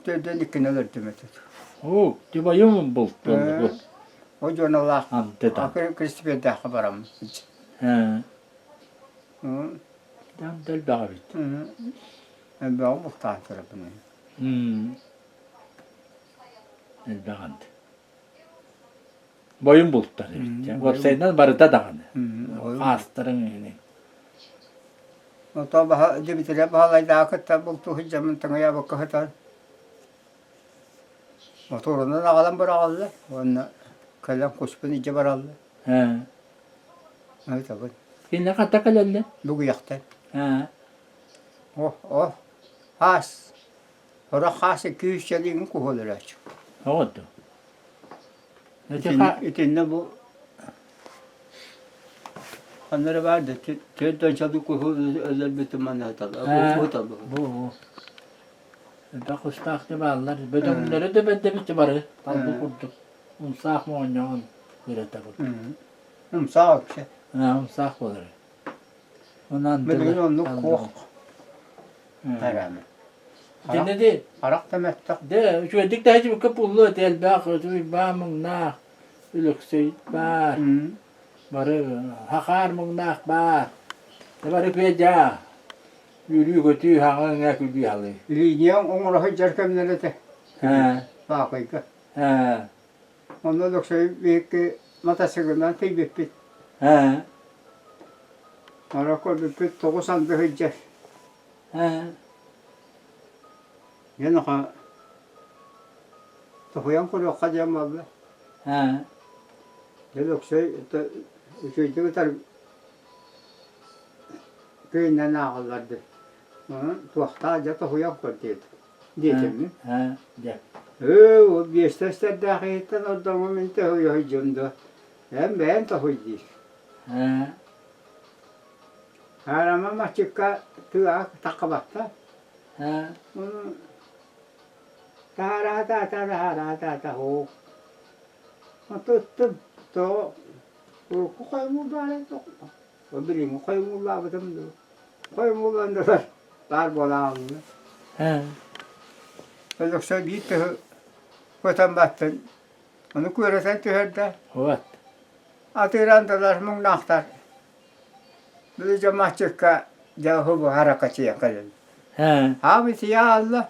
төрдөн иккини өлөрдүм этэ. Оо, тибайым булт буолла бу. О дьоналаах Кристибердээххэ бараммын. Дан элбэх эбит. Элбэҕи бултаан турабын. Элбэх анды. Бойун бултар эбит. Уопсайынан барыта даҕаны. Хаастарыҥ ини. Ото баһа Дмитрий Баһылайдааҕы кытта бултуу сылдьаммын таҥайаабакка сытан моторунан аҕалан быраҕаллар уонна кэлэн куспун илдьэ бараллар. Ыытабын. Кинилэр ханта кэлэллэр? Бүгүйэхтэн. О, о, хаас, сорох хаас күүс чэлиҥ куһуоларааччы. Оҕо дуо? Итиннэ бу ханна эрэ баар да түөрт куһу өлөрбүтүм манна сыталлар. Бу бу. Элбэх кустаах да бааллар. Бөдөҥнөрү да бэрдэбит бары талбы курдук. Умсаах моонньоҕун кырата курдук. Умсаах вообще. Умсаах буолар. Онон Билигин оннук куох Араама. Итиннэ ди Харах да мөлтөх. Дэ үчүгэйдик да һитибиккэ пуллу этэ элбэх баа муҥнаах Өлөксөй баар. Бары хахаар муҥнаах баар. Бары күөдьаа. Үөрүү-көтүү хаҥа күлүү халыы. Линия оҥоро сылдьар кэмнэрэ этэ. Баакайга. Онно Өлөксөй биһикки матасыгынан тиийбиппит. Ара көрбүппүт тоҕус анды сылдьар. Дьэ наха тоһуйан көрүөххэ диэн буолла. Дьэ Өлөксөй үчүгэйдик ытар күөннэн ааҕыллар дии. Онон туохтаах дьэ тоһуйан көр диэтим. Диэтим мин. Дьэ. Ээ, ол биэстэ эстэрдээх иһиттэн ордоҥум мин тоһуйа сылдьыам дуо? Эн бэйэҥ тоһуй диир. Аарама маччыкка тыаҕа таххыбатта. Ону таһараата таһараата һуу. Оттон тоҕо урукку хоймуул баара ол билиҥҥи хоймууллаабытым дуу хоймууллан да баар буола хаалла. Өлөксөй биир тыһы көтөн баттын ону күөрэтэн түһэрдэ. Вот. Атыырандылар муҥнаахтар. Били дьоммаччыкка дьэ уһу харакачыйа кэлин. Хаабытыйа аалла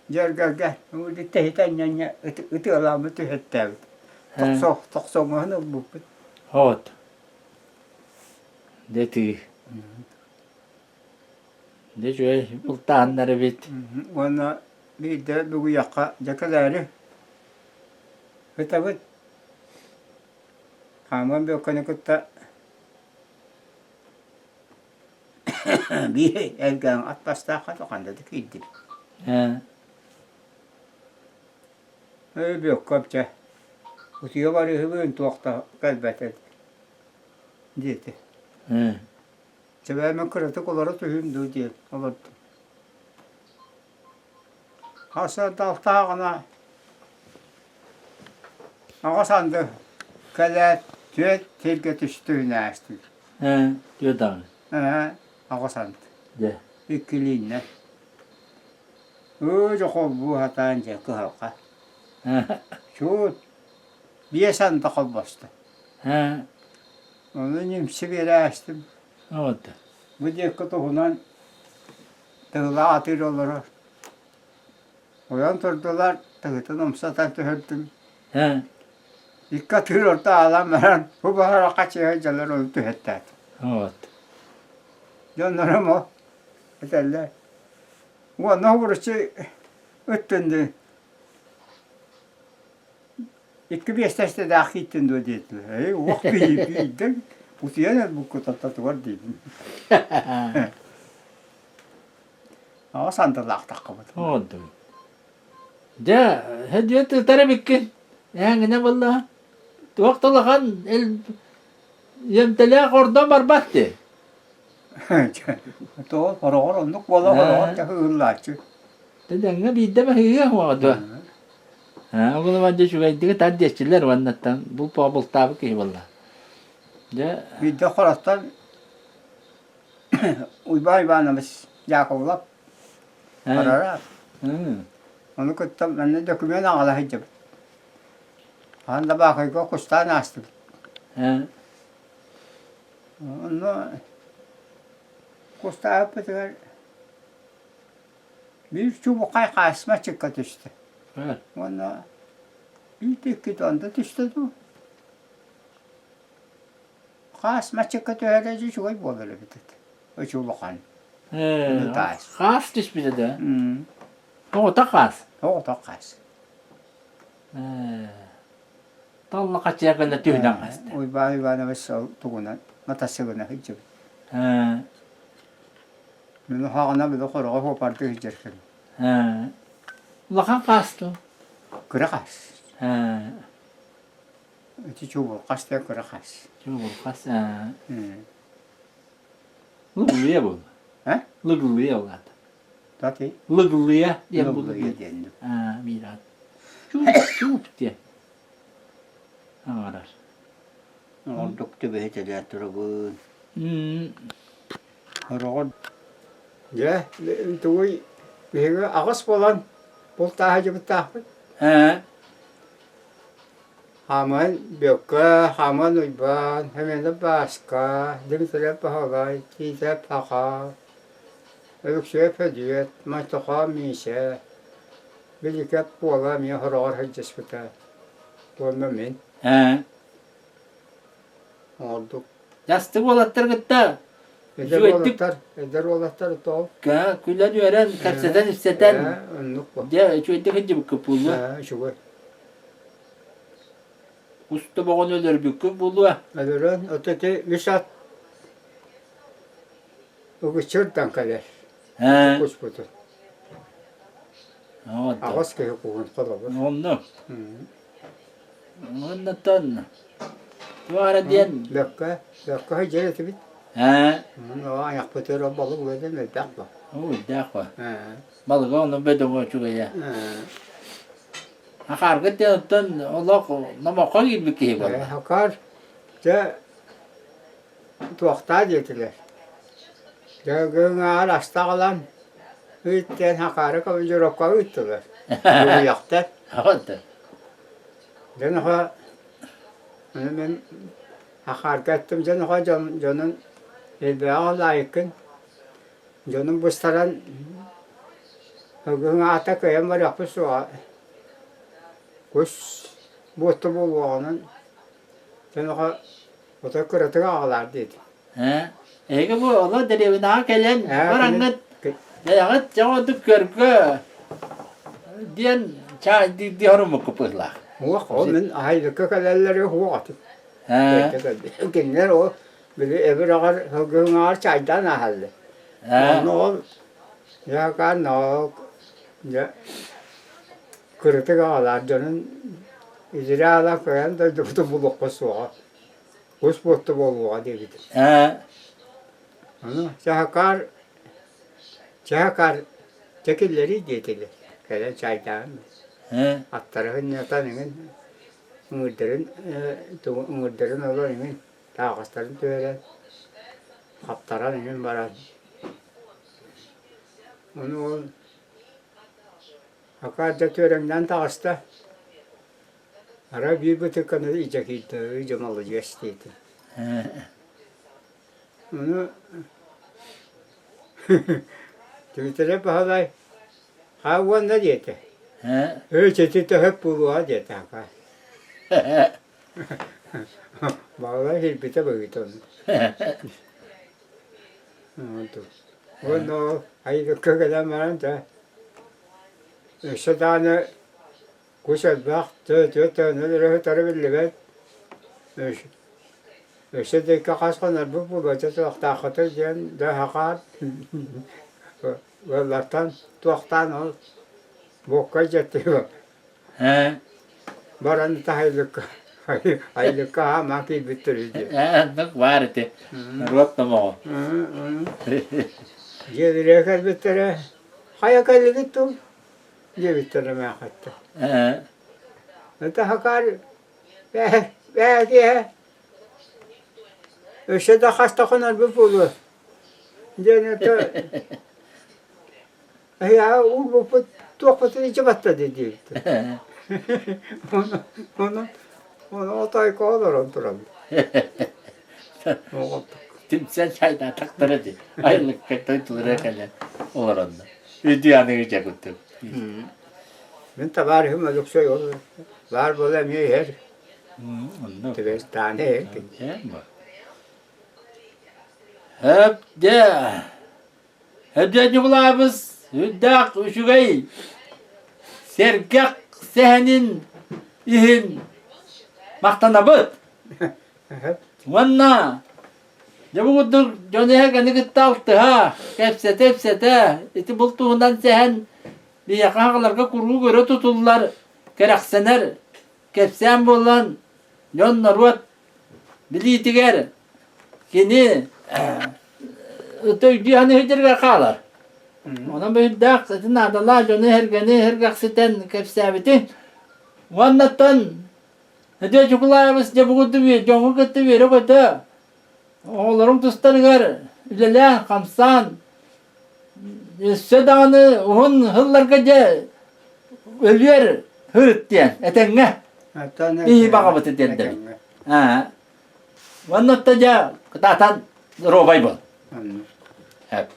дьөргөргө тэһитэ анньа ытыалааммыт түһэттээбит. Тохсо тохсоҥҥоһун ылбыппыт. Вот. Дэ тыы. Дэ үчүгэй бултааннар эбит. Уонна биирдэ бүгүйэххэ дьэ кэлээри ытабыт. Хааман Бүөккэни кытта биир элгээн ат бастаахха да ханна да киирдибит. Ээ. Ээ Бүөккэм чэ, утуйа барыыһыбын туох да кэлбэтэ диэтэ. Ээ. Чэ бээ мин кыратык олоро түһүүм дуу диэн олордум. Хасыардалтааҕына аҕыс анды кэлээт түөрт сиргэ түстүн ааспыт. Ээ, түөрт даҕаны. Ээ, аҕыс анды. Дьэ. Иккилииннэ. Ыы, дьэ холбуу сатаан дьэ кыһалҕа. Чуут биэс анды холбосто. Ээ. Ону ньимси биэрээстим. Вот. Бу диэки туһунан Тыһылаах атыыр олорор. Ойон турдулар, тыһытын умсатан түһэрдим. Ээ. Икки атыыр орто аалан баран, бу баһара хачыһа дьалар ону түһэттээтим. Вот. Дьоннорум ол этэллэр. Уонна обуруччу ыттын дии. Икки биэстэстэдээх кииттин дуо диэтилэр. Эй, уох киһи биирдэ утуйан өлбүккүт аттатыгар диибин. Аҕа сандалаахтаххыбыт. Оҕонтум. Дьэ, һэдиэ тытар эбиккин. Ээҥинэ буолла. Туох да улахан эмтэлээх ордон барбат дии. Тоҕо хороҕор оннук буола хороҕор ыһыллааччы. Дэҥҥэ биирдэ баһыыга уоҕа дуо? Аа, ол дьэ үчүгэйдик тар диэччилэр уоннаттан бу бултаабыт киһи буолла. Дьэ Биирдэ хороттон Уйбаан Иванович Яковлев барара. Ону кытта манна документ аҕала сылдьабыт. Хаһан да Баахайга кустаан аастыбыт. Онно кустаабыппытыгар биир чубукай хаасма чыкка түстэ. Уонна биир икки онто түстэ дуу. Хаас маччыкка түһэрэ дьэ үчүгэй буолар эбит этэ. Үчүгэй улахан. Ээ, хаас түспүтэ да? Оҕото хаас? Оҕото хаас. Ээ, талла хачыа гына түһүнэн хаста. Уйбаан Иванович ол тугунан матасыгына сылдьыбыт. Ээ. Мин хаҕына били хороҕо хуопардыы сылдьар кэм. Улахан хаас дуо? Кыра хаас. Ити чуубурхас диэн кыра хаас. Чуубурхас. Лыгылыйа буолла. Э? Лыгылыйа улаата. Тати? Лыгылыйа диэн Лыгылыйа диэн. Аа, биир аат. Чууп, чууп диэн. Аҥарар. Ордук түбэһитэлээн турабын. Хороҕор Дьэ, тугуй, биһиги аҕыс буолан бултааһы дьыбыттаахпыт. Ээ. Хааман Бүөккэ, Хааман Уйбаан, Семенов Бааска, Дмитриев Баһылай, Тиитэп Аха, Өлөксөй Фөдүөт, Майтохоо Миисэ, Биликэп Куола эмиэ хороҕор сылдьыспыта. Уонна мин. Ээ. Оҥордук. Дьастык уолаттар кытта Эдэр уолаттар, эдэр уолаттар тоҕо? Күлэн-үөрэн, кэпсэтэн-ипсэтэн, оннук дьэ үчүгэйдик сылдьыбыккыт буолуо. Үчүгэй. Кус тобоҕун өлөрбүккүт буолуо. Өлөрөн, ото ити үс ат үгүччүрдан кэлэр. Куспутун. Аҕыс киһи куһун холобур. Онно. Оннотон туох эрэ диэн Лөккө, лөккө сылдьар этибит. Ээ. Айахпытыгар ол балык үөдэн элбэх ба. Оо, элбэх ба. Балыга ону бөдөҥө үчүгэйэ. Ахааргыт диэн оттон олох номоххо киирбит киһи буолла. Хакар, дьэ туохтаа диэтилэр. Дьэ гыҥаар аста аҕалан ыыт диэн Хакаары командировкаҕа ыыттылар. Дугуйахтар. Аҕата. Дьон оҕо ону мин Хакаарга эттим дьон оҕо дьон дьонун элбэҕи лаайыккын дьонун быстаран ыгыҥ аата кыайан барыахпыт суоҕа кус буотта буолуоҕунан дьон оҕо отой кыратык аҕалаар диэтим Ээ, эһиги бу олох дэриэбинэҕэ кэлэн бараҥҥыт бэйэҕит дьоҕурдук көргө диэн чаай дии хоруммуккут быһыылаах. Уох, ол мин аһайдыкка кэлэллэрэ уох атым. Кинилэр ол били эбир-аҕар сылгыһыҥаҕар чайдаан ааһаллар. Онно ол дьаакаан ноок дьэ кырытык аҕалаар дьонун изрэ аала кыайан дойдубутун булуохха суоҕа. Кус буотта буолуоҕа диэбитим. Ээ. Ону чаһакаар чаһакаар чэ киллэрий диэтилэр. Кэлэн чайдаан Ээ. аттары сынньатан эҥин ыҥырдарын ыҥырдарын ылан эҥин тааҕастарын түһэрэн хаптаран эҥин баран ону ол акаар да түөрэҥнээн таҕыста Арай биир бытыыкканы илдьэ киирдэ, ыы маладьыас диэтим. Ону Дмитрий Баһылай хаа уонна диэтэ. Өө чэти төһөп буолуоҕа диэтэ ака. Баһылай киирбитэ быһыыта ону. Уонна ол айылыкка кэлэн баран да өссө даҕаны Кус элбэх, тыа тыаны ытара биллибэт. Өссө да икки хас хонорбут буолуо туохтааххытый диэн да хахаат ыаллартан туохтаан ол буокка дьэттилэр. Баран таһайлыкка айлыкка аамаан киирбиттэр үһү диэн. Оннук баар ити. Норуот номоҕо. Дьиэлэригэр кэлбиттэрэ хайа кэллигит дуу диэбиттэр эмээххиттэр. Это хакар бээ өссө да хас да хонорбут буолуо диэн это эһиэхэ уурбуппут туохпутун илдьэ батта диэбиттэр. Ону ону ону отойко олорон туран. Түмсэн чайдаатахтара дии. Айылыкка тойдулара кэлэн олоронно. Үдү аныгы дьэ курдук. Мин табаарыһым Өлөксөй ол баар буола эмиэ иһэр. Онно. Түбэстээн иһэр кини. Хөп дьэ. Өдө Ньукулаабыс үрдээх үчүгэй сэргэх сэһэнин иһин махтанабыт. Уонна Дьэ бу курдук дьон эһэгэни кытта алтыһа, кэпсэтэ-ипсэтэ, ити булт туһунан сэһэн биһиэхэ аҕаларга куруук өрө тутуллар, кэрэхсэнэр кэпсээн буолан, дьон-норуот билиитигэр кини өйдүү саныырга хаалар. Онон бэйдээх ити наадалаах дьону эһэргэни эһэргэхситэн кэпсээбитин уоннаттан Эдэ Чукулаевыс дьэ бу курдук дьоҥҥо кытта үөрэ-көтө оҕолорум тустарыгар үлэлээн, хамсаан өссө даҕаны уһун сылларга дьэ өлүөр һырыт диэн этэҥҥэ киһи баҕабыты тиэрдэбит. Аа. Уонна дьэ кытаатан доруобай бол. Эп.